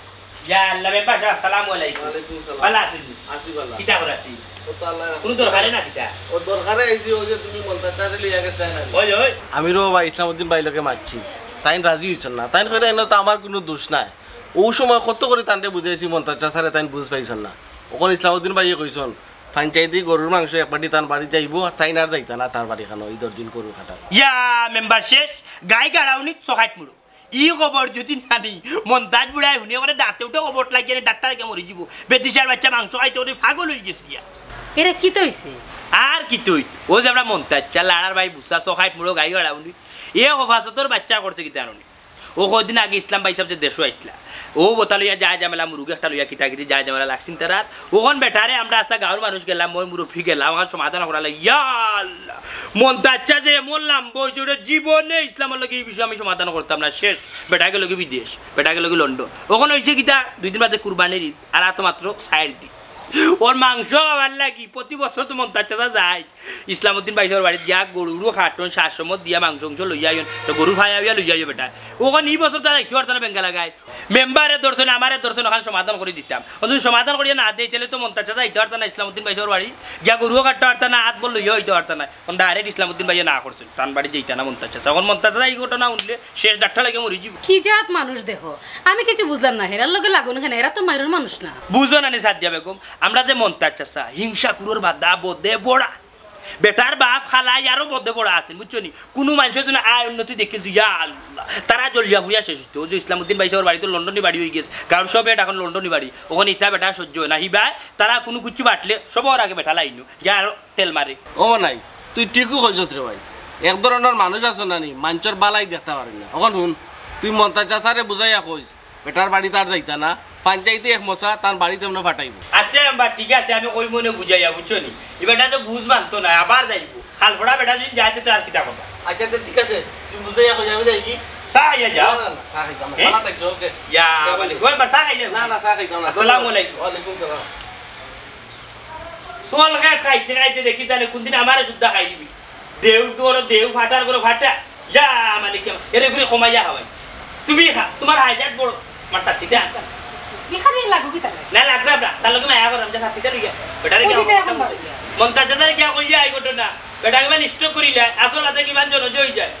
ইয়া আল্লাহ, মেম্বার সাহেব, আসসালামু আলাইকুম। ওয়ালাইকুম সালাম। ভালা আছেন নি? আছি ভালা। কিতা করার তুই? ও তো আল্লাহ রাখে। কোনো দরকারে না কিতা? ও দরকারে আইছি, ও যে তুমি মন্তাজ চাচারে লইয়া গেছে না। ওই, ওই। আমি রো ভাই ইসলামউদ্দিন ভাই লগে মাতছি। তাইন রাজি হইছন না। তাইন কইরা এনে তো আমার কোনো দোষ নাই। ও সময় কত করে তানরে বুঝাইছি মন্তাজ চাচারে, তাইন বুঝ পাইছন না। ওখান ইসলামউদ্দিন ভাইয়ে কইছন, পঞ্চায়েতি গরুর মাংস এক বাটি তান বাড়ি যাইবো, আর তাইন আর যাইতা না তার বাড়ি খানো ঈদর দিন গরু কাটার। ইয়া মেম্বার শেষ, গাই গাড়াউনি চকাইত মুড়ো। ই খবর যদি নানি, মন্তাজ বুড়ায় হুনে করে দাঁতে উঠে খবর লাগিয়ে ডাক্তার কে মরি যাব। বেদিশার বাচ্চা মাংস খাইতে উঠে পাগল হয়ে গেছে গিয়া। এরে কি তৈছে? আর কি তুই? ও যে আমরা মন্তাজ চা লাড়ার ভাই বুসা চকাইত মুড়ো গাই গাড়াউনি। এ হফাজতর বাচ্চা করছে কি জানো নি? ও কদিন আগে ইসলাম ভাই সাহেব যে দেশো আইসলা, ও বতা লইয়া যায় ঝামেলা, মুরুগ একটা লইয়া কিতা কিতি যায় ঝামেলা লাগছিল তারার। ওখান বেটারে আমরা আস্তা গাঁওর মানুষ গেলাম, ওই মুরব্বি গেলাম, ওখান সমাধান করা লাগে। ইয়া আল্লাহ, মন্তাজ চা যে এমন লম্বা হইছে, ওটা জীবনে ইসলামর লগে এই বিষয়ে আমি সমাধান করতাম না। শেষ, বেটা গেল কি বিদেশ, বেটা গেল কি লন্ডন। ওখান হইছে কিতা, দুই দিন বাদে কুরবানির ঈদ, আর আর তো মাত্র চাইর দিন। ওর মাংস খাওয়ার লাগি প্রতি বছর তো মন্তাজ চাচা যায়। ইসলামউদ্দিন ভাই সাহেবর বাড়িত গিয়া গরুরও কাটন, সার সমত দিয়া মাংস উংস লইয়া আইন। তো গরু ফায়া উইয়া লইয়া আইও বেটা। ওখান ই বছর তারা দেখতে পারতো না বেঙ্গা লাগায়। মেম্বারে ধরছন, আমারে ধরছন, ওখান সমাধান করি দিতাম। ও যদি সমাধান করিয়া না দেয়, তাহলে তো মন্তাজ চাচা আইতে পারতা না ইসলামউদ্দিন ভাই সাহেবর বাড়ি। গিয়া গরুও কাটতে পারতা না, আত বল লইয়া আইতে পারতা না। ওখান direct ইসলামউদ্দিন ভাইয়ে না করছন। তান বাড়ি যাইতা না মন্তাজ চাচা। ওখান মন্তাজ চাচা এই ঘটনা শুনলে শেষ ডাক্তার লাগে মরি যাব। কি জাত মানুষ দেখো, আমি কিছু বুঝলাম না, হেরার লগে লাগুন কেনে, হেরা তো মাইরর মানুষ না। বুঝো না নি সাদিয়া বেগম, আমরা যে মন্তাজ চাচা, হিংসা কুরোর বাদা বদে বড়া। বেটার বাপ খালাই আরো বদে বড়া আছেন, বুঝছো নি? কোনো মানুষের জন্য আয় উন্নতি দেখিল তুই, ইয়া আল্লাহ, তারা জ্বলিয়া পুড়িয়া শেষ হইতো। ও যে ইসলামউদ্দিন ভাই সাহেবর বাড়ি তো লন্ডনী বাড়ি হয়ে গেছে, কারণ সব এটা এখন লন্ডনী বাড়ি, ওখানে ইটা বেটা সহ্য হয় না। হিবায় তারা কোনো কিছু বাটলে সবার আগে বেটা লাইনো গিয়া আরো তেল মারে। ও নাই, তুই ঠিকই কইছস রে ভাই। এক ধরনের মানুষ আছে না নি, মানষর বালাই দেখতে পারে না। অখন হুন, তুই মন্তাজ চাচারে বুঝাইয়া কইস, বেটার বাড়িত আর যাইতা না, পঞ্চায়েতে এক মশা তার বাড়িত এমনে ফাটাইবো। আচ্ছা, আব্বা, ঠিক আছে, আমি কই মনে বুঝাইয়া, বুঝছো নি? ই বেটা তো বুঝ মানতো না, আবার যাইবো। খাল ফড়া বেটা যদি যাইতে তো আর কিতা কথা। আচ্ছা, তো ঠিক আছে, তুই বুঝাইয়া কই, আমি যাই কি? চা খাইয়া যাও। না, না, না, চা খাইতাম না। হ্যাঁ? ভালো থাকছো, ওকে। ইয়া, যাও, মানে, ওকে। ওই, বা চা খাইলে? না, না, চা খাইতাম না। আসসালামু আলাইকুম। ওয়ালাইকুম সালাম। চল, খাইতে খাইতে দেখি তাহলে কোন দিন আমারে সুদ্ধা খাই দিবি। দেউ তোর দেউ, ফাটার করে ফাটা। ইয়া, মানে কি, এরে ঘুরে কমাইয়া খাওয়াই। তুমি খা, তোমার হাজার বড়, আমার ছাতিটা। এখানে লাগু কি তাহলে? না, লাগবে আমরা। তার লগে মায়া করাম, যা ছাতিটা লইয়া। বেটারে ওই গিয়া দিকে এখন বলতাম। বাড়ি। মন্তাজ চাচারে গিয়া কইয়া আই ঘটনা। বেটা কিমান স্ট্রোক করিলা, আসল হাতে কিমান জন হয়ে যায়।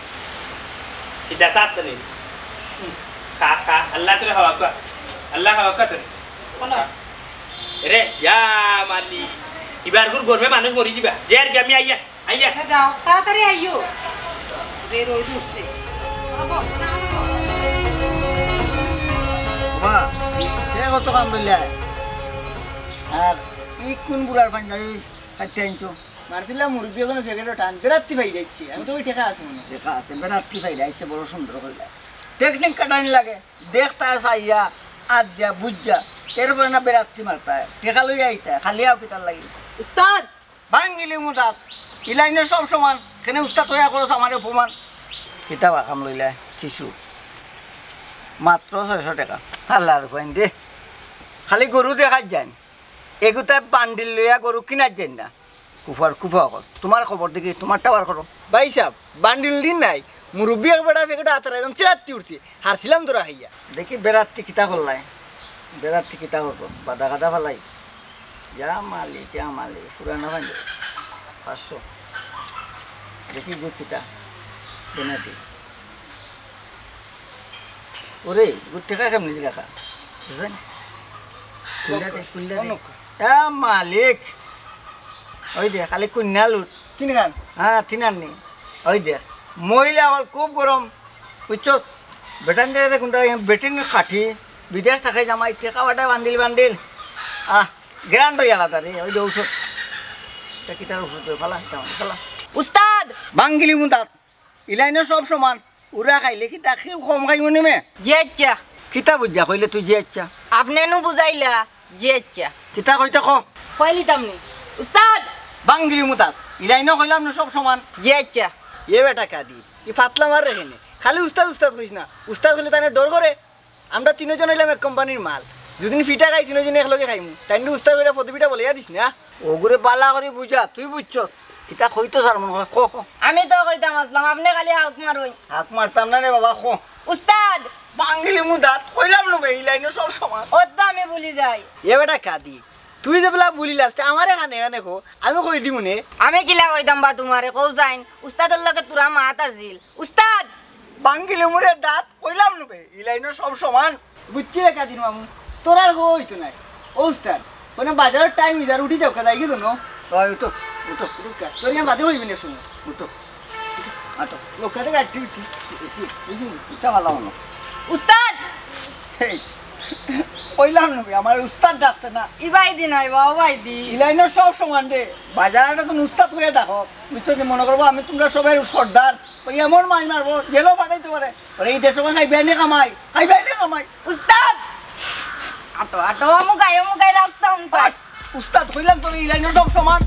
কিতা চাস নি? খা, খা, আল্লাহ তোরে খাওয়া খা। আল্লাহ খাওয়া খা তোরে। কোন? রে, ইয়া মালি। ইবার গুর গরমে মানুষ মরি যিবা। যে আর কি আমি আইয়া, আইয়া। আচ্ছা, যাও, তাড়াতাড়ি আইও। যে রোদ উঠছে। বাবা, সে কত কাম দিলে? আর ই কোন বুড়ার পাঞ্জাবি কাটতে আনছো? মারছিলাম মুরব্বি ওখানে প্যাকেটও টান, বেড়াত্তি পাই যাচ্ছে। আমি তো ওই টেকা আছে মনে হয়। টেকা আছে, বেড়াত্তি পাই যাচ্ছে, বড় সুন্দর করে। টেকনিক কাটানি লাগে। দেখতা চাইয়া, আত দিয়া, বুঝা। এরপরে না বেড়াত্তি মারতা। টেকা লইয়া আইতা, খালি আও কিতার লাগি। উস্তাদ! ভাঙ্গিলি মুদাত। ই লাইনে সব সমান। কেনে উস্তাদ হইয়া করো আমারে অপমান। কিতা বা কাম লইলা? শিশু। মাত্র ছয়শো টেকা। আল্লাহর হুয়াইন দে। খালি গরু দেখাত যাইন। এগুতায় বান্ডিল লইয়া গরু কিনাত যাইন না। কুফার কুফা অকল। তোমার খবর দেখি, তোমার টাওয়ার করো। ভাই সাহেব, বান্ডিল দিন নাই। মুরব্বি এক বেটা প্যাকেটে আতার একদম চিরাত্তি উঠছে। হারছিলাম তোরা খাইয়া। দেখি বেড়াত্তি কিতা করলাই। বেড়াত্তি কিতা করবো? বাদা গাদা ফালাই। ইয়া মালিক, ইয়া মালিক। পুরানা ভাই। পাঁচশো। দেখি যে কিতা। কোনাতে। ওরে, গুড টেকা কেমনে দিলা খা? বুঝলেন? খুললা দে, খুললা দে। এ মালিক, ওই দে, খালি কুইন্নাল উঠ। তিন খান? হ্যাঁ, তিন আন নি। ওই দে, মহিলা অকল খুব গরম, বুঝছো? বেটান দে কোনটা, বেটিন খাটি, বিদেশ থাকে জামাই, টেকা বাটা বান্ডিল বান্ডিল। আহ, গ্রান্ড হয়ে আলাদা রে, ওই যে ঔষধ। তা কিতার ঔষধ রে, ফালা, ফালা। উস্তাদ! বাঙ্গিলি মুন্দাত। ইলাইনো সব সমান। উরা খাইলে কিতা কেউ কম খাইবো নি মে? জি আচ্ছা। কিতা বুঝা কইলে তুই জি আচ্ছা? আপনে নু বুঝাইলা, জি আচ্ছা। কিতা কইতে ক? কইলিতাম নি। উস্তাদ! বাঙ্গিলি মুতাত। ইলাইনো কইলাম না সব সমান। জি আচ্ছা। এ বেটা কাদি, ই ফাতলা মার রে হেনে। খালি উস্তাদ উস্তাদ কইস না। উস্তাদ কইলে তানে ডর করে। আমরা তিনজন হইলাম এক কোম্পানির মাল। দুদিন ফিটা খাই, তিনজনে একলগে খাইমু। তাইন উস্তাদ কইরা ফদবিটা বলিয়া দিস না। ওগুরে বালা করি বুঝা, তুই বুঝছস? কিতা কইতো স্যার মনে হয়, ক, ক। আমি তো কইতাম আসলাম, আপনে খালি হাউক মারইন। হাউক মারতাম না রে বাবা, ক। উস্তাদ! বাঙ্গিলি মুদাত, কইলাম না বে, ই লাইনো সব সমান। ও তো আমি ভুলি যাই। এ বেটা কাদি, তুই যে বেলা ভুলিলাস, তে আমারে খানে খানে কো, আমি কই দিমু নে। আমি কিলা কইতাম বা তুমারে, কও যাইন, উস্তাদর লগে তুরা মাত আছিল। উস্তাদ! বাঙ্গিলি মুরে দাঁত, কইলাম না বে, ই লাইনো সব সমান। বুঝছি রে কাদির মামু, তোর আর হইতো নাই। ও উস্তাদ, কোনো বাজারর টাইম হই যার, উঠি যাও, কাদাই গেছো নো? ওই উঠো, উঠো। উঠো কা, তোর ইয়ান বাদে হইবে না শুনো। উঠো, উঠো, আটো। লোক কাদে গাড়ি উঠি। বেশি, বেশি, ইটা ভালো হলো। উস্তাদ! এই, কইলাম না বে, আমার উস্তাদ ডাকতে না। ইবাই দিন হয়, বাবা ভাই দি। ই লাইনো সব সমান রে। বাজারটা তুমি উস্তাদ করে ডাকো। বুঝছো কি মনে করবো আমি তোমরা সবাই সর্দার। ওই এমন মাইর মারবো, জেলও ফাটাইতে পারে। ওরে, এই দেশে খাইবে নে কামাই, খাইবে নে কামাই। উস্তাদ! আটো, আটো, অমুকাই, অমুকাই রাখতাম তো। আট, উস্তাদ কইলাম তো, ই লাইনো সব সমান।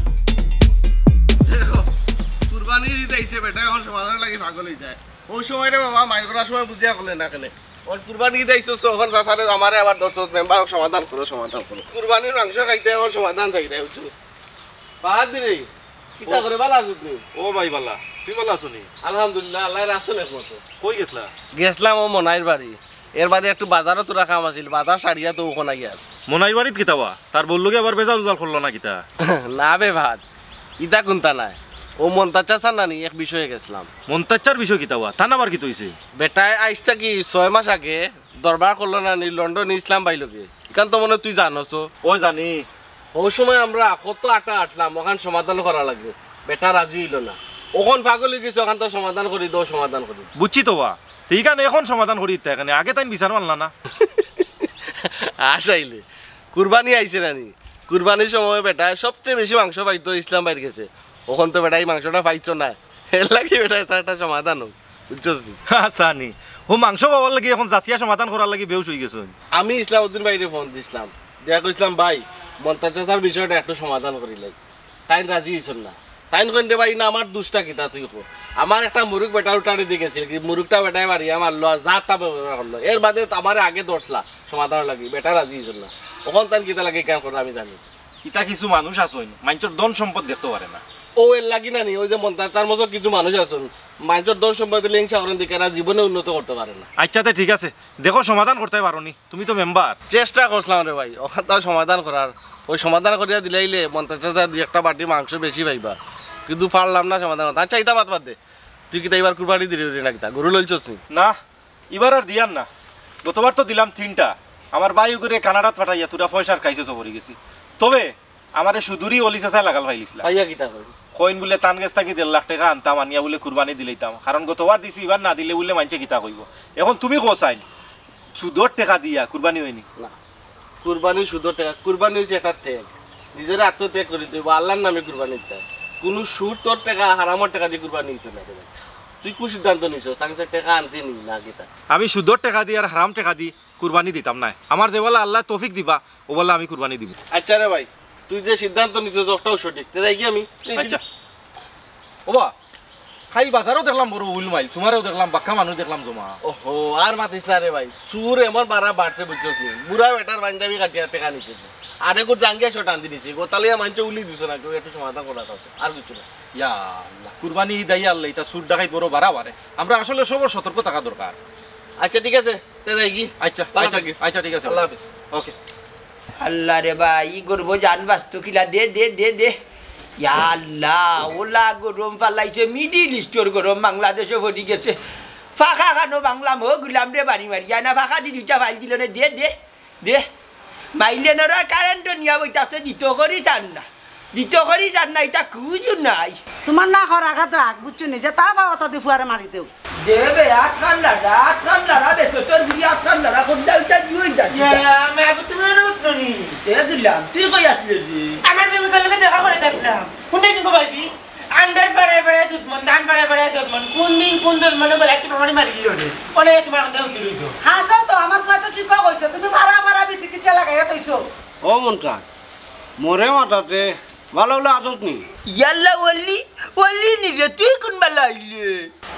দেখো, কুরবানির ঈদ আইছে, বেটা এখন সমাধান লাগি পাগল হয়ে যায়। ওই সময় রে বাবা, মাইর করার সময় বুঝিয়া করলে না কেনে। ওর কুরবানি ঈদ আইছে, তো এখন চাচারে আমারে আবার দশ দশ মেম্বার সমাধান করো, সমাধান করো। কুরবানির মাংস খাইতে এখন সমাধান চাই না, বুঝছো? বাদ দিলে, কিতা করে, ভালা আছো তুমি? ও ভাই, ভালা। তুই ভালা আছো নি? আলহামদুলিল্লাহ, আল্লাহ রাখছেন একমাত্র। কই গেছলা? গেছলাম ও মনাইর বাড়ি। এর বাদে একটু বাজারও তোরা কাম আছিল, বাজার সারিয়া তো ওখানে গিয়া। মনাইর বাড়িত কিতা বা? তার বউর লগে আবার বেজাল উজাল করলো না কিতা? না বে ভাত, ইতা কুন্তা নাই। ও মন্তাজ চাচার নানি এক বিষয়ে গেছলাম। মন্তাজ চাচার বিষয় কিতা বা? তান আবার কিতা হইছে? বেটায় আইজ থাকি ছয় মাস আগে দরবার করলো না নি লন্ডনে ইসলাম ভাই লগে। ইখান তো মনে হয় তুই জানো তো। ও জানি। ওই সময় আমরা কত আটা আটলাম, ওখান সমাধান করা লাগে, বেটা রাজি হইল না। ওখান পাগল হয়ে গেছে, ওখান তো সমাধান করি দাও, সমাধান করি। বুঝছি তো বা, ঠিক আছে, এখন সমাধান করি দিতে এখানে, আগে তাই বিচার মানলা না। আসাইলে, কুরবানি আইছে না নি? কুরবানির সময় বেটায় সবচেয়ে বেশি মাংস পাইতো ইসলাম ভাইর গেছে, ওখান তো বেটায় এই মাংসটা পাইতো না। এর লাগি বেটা, এটা একটা সমাধান হোক, বুঝছস নি? আচ্ছা নি, ও মাংস পাওয়ার লাগি এখন জাসিয়া সমাধান করার লাগি বেউস হয়ে গেছে। আমি ইসলাম উদ্দিন ভাইরে ফোন দিছিলাম, দিয়া কইছিলাম, "ভাই, মন্তাজ চাচার বিষয়টা একটু সমাধান করিলাই।" তাইন রাজি হইছন না। তাইন কইন, "রে ভাই, না, আমার দুষটা কিতা তুই কো? আমার একটা মুরুগ বেটার উঠানে দিয়ে গেছিল, কি মুরুগটা বেটায় বাড়িয়া মারলো, আর যা তা ব্যবহার করলো। এর বাদে তো আমারে আগে দশলা সমাধান লাগি, বেটা রাজি হইছন না। ওখান তাইন কিতা লাগে কেন করলো আমি জানি।" ইতা কিছু মানুষ আছইন, মাইনষর ধন সম্পদ দেখতে পারে না। ও এর লাগি না নি, ওই যে মন্তাজ চাচার মতো কিছু মানুষ আছইন, মাইনষর ধন সম্পদ দিলে হিংসা করেন দেখে এরা জীবনে উন্নত করতে পারে না। আচ্ছা, তে ঠিক আছে, দেখো সমাধান করতে পারো নি, তুমি তো মেম্বার। চেষ্টা করছিলাম রে ভাই, ওখান তাও সমাধান করার, ওই সমাধান করিয়া দিলাইলে মন্তাজ চাচা দুই একটা বাটি মাংস বেশি পাইবা, কিন্তু পারলাম না সমাধান করতে। আচ্ছা, ইতা বাদ বাদ দে, তুই কিতা এবার কুরবানি দিলি না কিতা? গরু লইছস নি? না, এবার আর দিয়ার না। গতবার তো দিলাম তিনটা। আমার ভাই ওগুরে কানাডাত পাঠাইয়া তোরা পয়সার ক্রাইসিসও পড়ি গেছি। তবে আমারে সুদূরই অলি চাচায় লাগাল পাইলিছিলা। পাইয়া কিতা কই? কইন বুলে তান গেছ থাকি দেড় লাখ টেকা আনতাম, আনিয়া বুলে কুরবানি দিলাইতাম। কারণ গতবার দিছি, এবার না দিলে বুলে মাইনষে কিতা কইবো। এখন তুমি কও চাইন, সুদর টেকা দিয়া কুরবানি হয়নি? না। কুরবানি সুদর টেকা, কুরবানি হইছে একটা ত্যাগ। নিজের আত্মত্যাগ করি তুই আল্লাহর নামে কুরবানি দিতে। কোনো সুদ তোর টেকা, হারামর টেকা দিয়ে কুরবানি হইতো না রে ভাই। তুই কোন সিদ্ধান্ত নিছস? তার কাছে টেকা আনতে নি না কিতা? আমি সুদর টেকা দি আর হারাম টেকা দি কুরবানি দিতাম নায়। আমার যে বেলা আল্লাহ তৌফিক দিবা, ও বেলা আমি কুরবানি দিমু। আচ্ছা রে ভাই, তুই যে সিদ্ধান্ত নিছস ওটাও সঠিক। তে যাই কি আমি? আচ্ছা। ওবা, খাই বাজারও দেখলাম বড় উলমাইল, তোমারেও দেখলাম, বাক্কা মানুষ দেখলাম জমা। ওহো, আর মাতিস না রে ভাই, চুর এমন বাড়া বাড়ছে বুঝছস নি? বুড়া বেটার পাঞ্জাবি কাটিয়া টেকা নিছে। আরে গো জাঙ্গিয়া শট আনতে নিছে, গোতালিয়া মাইনষে উলি দিছে না, কেউ একটু সমাধান করা চাচ্ছে, আর কিছু না। ইয়া আল্লাহ, কুরবানি ঈদ আইয়া আল্লাহ, ইতা চুর ডাকাইত বড় বাড়া বাড়ে। আমরা আসলে সবর সতর্ক থাকা দরকার। আচ্ছা ঠিক আছে, তে যাই কি? আচ্ছা, ভালো আচ্ছা, থাকিস। আচ্ছা, ঠিক আছে। আল্লাহ হাফেজ। ওকে। আল্লাহ রে ভাই, ই গরুবো জান বাঁচতো কিলা? দে, দে, দে, দে। ইয়া আল্লাহ, অলা গরম ফালাইছে, মিডিল ইস্টর গরম বাংলাদেশো পড়ি গেছে। ফাঁকা খানো বাংলা মো গুলাম রে বাড়ি মারি যায় না, ফাঁকা দি দুইটা ফাইল দিল নে, দে, দে, দে। মাইলে নরা কারেন্ট নিয়া বইতাছে, দিত করি চান না, দিত করি চান না, ইটা কুজু নাই। তুমার না কর আঘাত রাখ, বুঝছো নি? যে তা পাওয়া তা দি ফুয়ারে মারি দেও। দে বে, আতখান লাড়া, আতখান লাড়া, বেশ তোর গুলি আতখান লাড়া, কোন দাও ইটা জুই যাচ্ছে। ইয়া, আমি আগে তুমি রোদ ধরি। এ দিলাম, তুই কই আসলে রে? আমার প্রেমিকার লগে দেখা করে দেখলাম। কোন দিন গো ভাইজি? আন্ডার পাড়ায় পাড়ায় দুশমন, ধান পাড়ায় পাড়ায় দুশমন। কোন দিন কোন দুশমনে বলে একটু মারি মারি দিল রে। অনেক তোমার কাছে উত্তর হইতো। হাসাও তো, আমার ফুয়া তো ঠিক কইছে। তুমি মারা মারা বিতি কিচ্ছা লাগাইয়া থইছো। ও মন্ত্রা, মরে মাতাতে ভালা ভালা আদত নি। ইয়াল্লা ওলি, ওলি নি রে, তুই কোন বালা আইলে?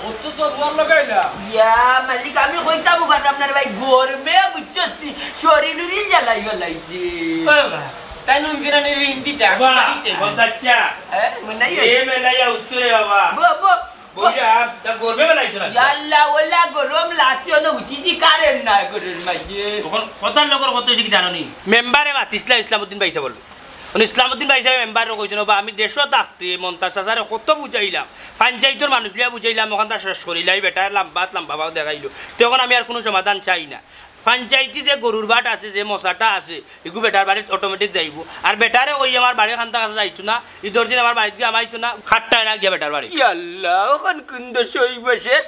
ও তো তোর ওয়ার লাগাইলা। ইয়া মালিক, আমি কইতাম উগান আপনার ভাই গরমে বুঝছস নি, শরীর উরিল জ্বালাই বালাইছে। ও বাবা, তাই নুন জিরানি রিন দিতা, বাবা, বাড়িতে। বন্দাচ্চা। হ্যাঁ, মনে নাই? এ মেলাইয়া উচ্চ রে বাবা। বো, বো। বইয়া, তা গরমে বালাইছো না? ইয়াল্লা, ওলা গরম লাগছে, না উঠিছি কারেন্ট নাই ঘরের মাঝে। তখন কথার লগর কত হইছে কি জানো নি? মেম্বারে মাতিছিলা ইসলামউদ্দিন ভাই সাহেব বলে। মানে ইসলামউদ্দিন ভাই সাহেব মেম্বাররে কইছইন, "ওবা, আমি দেশো থাকতে মন্তাজ চাচারে কত বুঝাইলাম, পঞ্চায়েতর মানুষ লইয়া বুঝাইলাম, ওখানটা শেষ করিলাই, বেটায় লাম্বাত লাম্বা ভাব দেখাইলো। তে অখন আমি আর কুনু সমাধান চাই না। পঞ্চায়েতি যে গরুর বাট আছে, যে মশাটা আছে, ইগু বেটার বাড়িত automatic যাইবো। আর বেটারে কই আমার বাড়ির কান্তা কাছে যাইতো না, ইদর দিন আমার বাড়িত গিয়া হামাইতো না, খাট্টায় না গিয়া বেটার বাড়ি।" ইয়াল্লা, অখন কুন দোষ অইবো শেষ?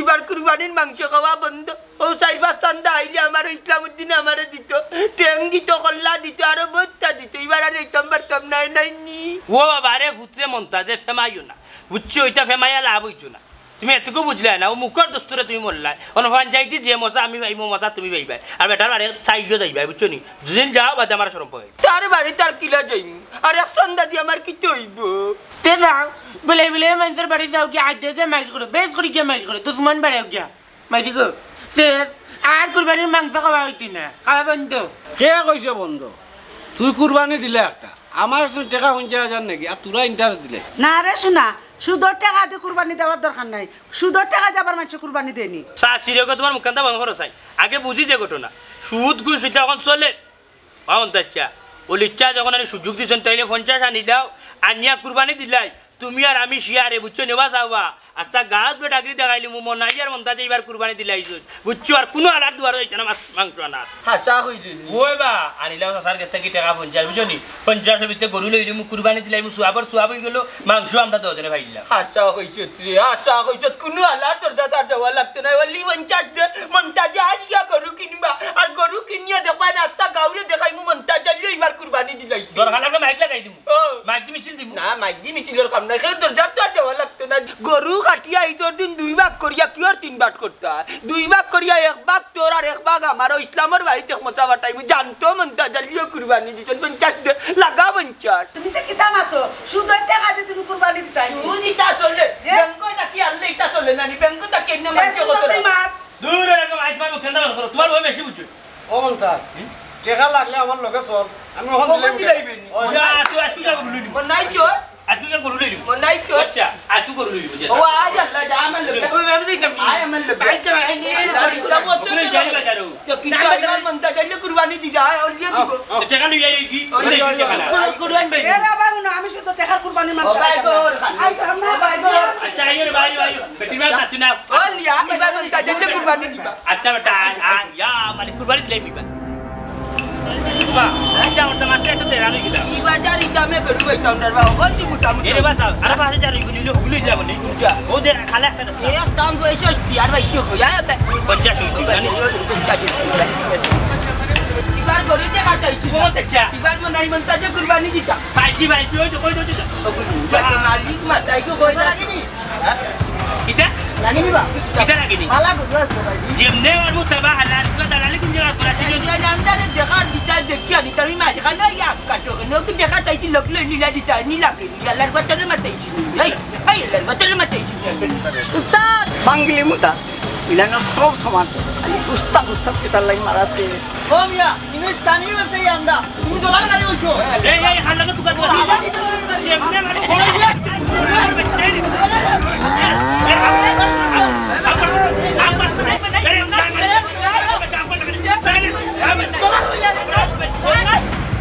ইবার কুরবানির মাংস খাওয়া বন্ধ। ও চাইর পাঁচ চান্দা আইলে আমার ইসলামউদ্দিনে আমারে দিত, টেং দিত, কল্লা দিত, আরো বত্তা দিত। ইবার আর এইতাম পারতাম না, নাই নি। ও বাবা রে, ফুতরে মন্তাজে ফেমাইও না, বুঝছো? ওইটা ফেমাইয়া লাভ অইতো না। তুমি এতটুকু বুঝলায় না, ও মুখর দস্তুরে তুমি মরলায়। অন পঞ্চায়েতি যে মশা আমি পাইমু, মশা তুমি পাইবায়। আর বেটার বাড়ি চাইও যাইবায়, বুঝছো নি? দুদিন যাও বাদে আমার শরম পাবে। তার বাড়ি তার কিলা যাইমু? আর এক চান্দা দি আমার কিতা অইবো? তে যাও, বলে বলে মানুষের বাড়ি যাও গিয়া, আজ গিয়া মাইর করো, বেশ করি গিয়া মাইর করো, দুশমন বাড়াও গিয়া। মাইদি গো, শেষ, আর কুরবানির মাংস খাওয়া অইতো না, খাওয়া বন্ধ। কে কইছে বন্ধ? তুই কুরবানি দিলে একটা, আমার কাছে টেকা পঞ্চাশ হাজার নাকি, আর তোরা interest দিলে। না রে সোনা, সুদর টেকা দি কুরবানি দেওয়ার দরকার নাই, সুদর টেকা দি আবার মানষে কুরবানি দেয়নি। চাচিরে গো, তোমার মুখখানটা বন্ধ করো চাই, আগে বুঝি যে ঘটনা, সুদ ঘুষ ইটা অখন চলে। পাওন তাচ্চা, অলিচ্ছা যখন আমি সুযোগ দিছইন, তাইলে পঞ্চাশ আনিলাও, আনিয়া কুরবানি দিলাই। তুমি আর আমি শিয়ারে, বুঝছো নি? ওবা চাওবা, আস্তা গাঁওত বেটাগিরি দেখাইলিমু, মনাই আর মন্তাজে ইবার কুরবানি দিলাইছইন, বুঝছো? আর কুনু আলার দুয়ারো যাইতা না মাছ-, মাংস আনার। হাছা কইলে নি? ওই বা, আনিলাম চাচার গেছ থাকি টেকা পঞ্চাশ, বুঝছো নি? পঞ্চাশর ভিতরে গরু লইলিমু, কুরবানি দিলাইমু, সুয়াবর সুয়াব অইগেলো, মাংস আমরা দুইজনে পাইলাম। হাছা কইছত রে, হাছা কইছত, কুনু আলার দরজাত আর যাওয়া লাগতো নায়, অনলি পঞ্চাশ দে, মন্তাজে আইজ গিয়া গরু কিনবা, আর গরু কিনিয়া দেখবায় না, আস্তা গাঁওরে দেখাইমু মন্তাজে লইবার কুরবানি দিলাইছে। দরকার লাগলে মাইক লাগাই দিমু। ও। মাইক দি মিছিল দিমু। না, মাইক দি মিছিলর কাম নাই। কেউর দরজাত তো আর যাওয়া লাগতো না। গরু কাটিয়া ইদর দিন দুই ভাগ করিয়া কিওর তিন ভাগ করতা? দুই ভাগ করিয়া এক ভাগ তোর আর এক ভাগ আমার। ও ইসলামর বাড়িত এক মশা ফাটাইমু। জানতো মন্তাজ আলিও কুরবানি দিছইন। পঞ্চাশ দে, লাগা পঞ্চাশ। তুমি তো কিতা মাতো? সুদর টেকা দি তুমি কুরবানি দিতায় নি? সুদ ইতা চলে। এ? ব্যাংকো থাকি আনলে ইতা চলে না নি? ব্যাংকো থাকি আনলে এ, মানষে সুদর কত তুই না? মাত। দূর এরকম আইজ মারবো, কেন করো? তোমার বউ বেশি বুঝছো। ও মন্তাজ, হুম? টেকা লাগলে আমার লগে চল, আমি অখন অখন দিলাই দিলাই দিমু। বেনি। ওই। যা, তুই আজকে যা গরু লইলি। মন নাই চোর। আজকে যা গরু লইলি। মন নাই চোর। আচ্ছা, আজকে গরু লইলি, বুঝলি? ও আজ আল্লাহ যা আমার লগে। ওই আমি দেখতাম। আয় আমার লগে। আয় তো, আয় নি। আল্লাহ, তুই তো বলতো ওখানে না। যাই বাজারো। তো কি না, তো না। ইমান মন্তাজ আইলে কুরবানি দিতা, আয়, ওর দিয়ে দিব। তো টেকা লই যাই কি? ওই ওই যে টেকা না। গরু, গরু আনবে। এ বাবা, হুনো, আমি শুধু টেকার কুরবানি মাংস ও ভাই খাইতাম না। গো, খাইতাম না। ও ভাই গো। আচ্ছা, আইও রে ভাই, আইও। বেটির মা চাচ্ছি না। ও লিয়া, আমি ভাই মন্তাজ আইলে কুরবানি দিবা। আচ্ছা বেটা, আয়, আয়, ইয়া, মানে কুরবানি দিলে নিবা। বাহ, এই যে আমার তো মাত্র একটা দেড় আনি দিলাম। এই বাজার এই দামে গরু পাইতাম না, বাবা, ওখান থেকে মোটামুটি। এরে বাস, আরে বাস, যা, ওইগুলি, ওইগুলি, ওইগুলি যাবো, নেই, কোনটা? ওদের খালে একটা দরকার। এই এক দাম পয়সা কি আর ভাই, কি কই? আয়, আয়। পঞ্চাশ হইছে, জানি। পঞ্চাশ হইছে। এবার গরু দেখা চাইছি। কোন দেখছা? এবার মনে হয় মন্তাজে কুরবানি দিতা। পাইছি, পাইছি, ওই তো, ওই তো, ওই তো। ও, কুরবানি। মালিক মাথায় তো কই যায়নি। কিতা? লাগেনি বা? কিতা লাগেনি? ভালা গরু আছে ভাই। যেমনে ওর মুতাবা হালাল, তো দালালি কোন জায়গা করা ছিল? এই যে নামদারে দেখা দিতা, দেখি আনি, তামি মাঝখানে ইয়া কাটো, কেন কি দেখা তাইছি, লোক লই নীলা দিতা, নীলা কে, নীলার বাতারে মাতাইছি। এই, এই, নীলার বাতারে মাতাইছি। উস্তাদ! বাঙ্গিলি মুতা, ইলানো সব সমান। খালি উস্তাদ, উস্তাদ কিতার লাগি মারাতে। ও মিয়া, ইনো স্থানীয় ব্যবসায়ী আমরা। তুমি দোকান গাড়ি হইছো। এই, এই, হাল্লা তো তুকার বসি। এমনি মানে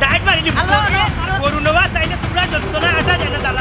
ডাইট মারি দিব। গরু নেওয়া তাইলে তোমরা যত না আটা যায় না, দালাল।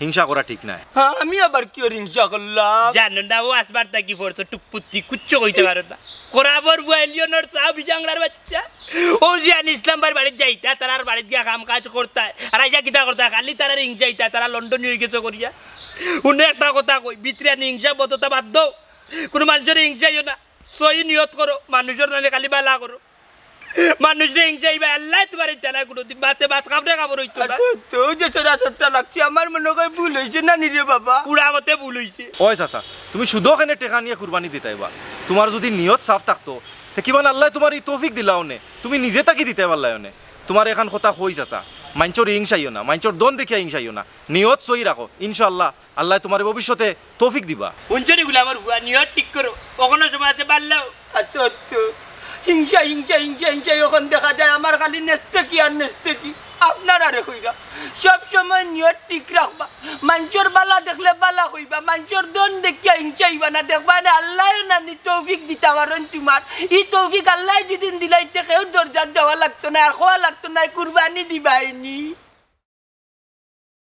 হিংসা করা ঠিক নায়। হ্যাঁ, আমি আবার কিওর হিংসা করলাম? জানো না, ও আসবার তাকি পড়ছো টুকপুত্তি, কুচ্ছু কইতে পারো না। খরাবর বুয়া এলিয়নর চাও বিজাংরার বাচ্চা। ও যে আন ইসলাম ভাইর বাড়িত যাইতা, তারার বাড়িত গিয়া কাম কাজ করতায়, আর আইয়া কিতা করতায়, খালি তারার হিংসাইতা, তারা লন্ডনী অই গেছে করিয়া। উনি একটা কথা কই, ভিতরে আনি হিংসা বদতা বাদ দেও। কোনো মানুষের হিংসাইও না, সহি নিয়ত করো, মানুষের নামে খালি বালা করো। মানুষরে হিংসাইবা, আল্লায় তোমার ইচ্ছা নাই কোনোদিন, ভাতে ভাত খাবরে খাবর হইতো না। আচ্ছা, তো যে সরাসরটা লাগছে, আমার মনে হয় ভুল হয়েছে না নি রে বাবা? পুরা মতে ভুল হইছে। ওই চাচা, তুমি শুধু ওখানে টেকা নিয়ে কুরবানি দিতাইবা, তোমার যদি নিয়ত সাফ থাকতো, তে কিমান আল্লায় তোমার এই তৌফিক দিলাও নে, তুমি নিজে তাকি দিতে পারলায় নে। তোমার এখান কথা কই চাচা, মাইনষর হিংসাইও না, মাইনষর দন দেখিয়া হিংসাইও না, নিয়ত সহি রাখো, ইনশাআল্লাহ আল্লায় তোমার ভবিষ্যতে তৌফিক দিবা। হুনছো নি গুলামর বুয়া, নিয়ত ঠিক করো, অখনো সময় আছে, পারলাও। আচ্ছা, আচ্ছা। হিংসা, হিংসা, হিংসা, হিংসা, এখন দেখা যায় আমার খালি নেস্তেকি আর নেস্তেকি। আপনারারে কইরা, সব সময় নিয়ত ঠিক রাখবা। মাইনষর বালা দেখলে বালা কইবা, মাইনষর দন দেখিয়া হিংসাইবা না, দেখবা নে আল্লায় নানি তৌফিক দিতা পারইন তোমার। ই তৌফিক আল্লায় যেদিন দিলাইন, তে কেউর দরজাত যাওয়া লাগতো না, আর খাওয়া লাগতো না, কুরবানি দিবায়নি।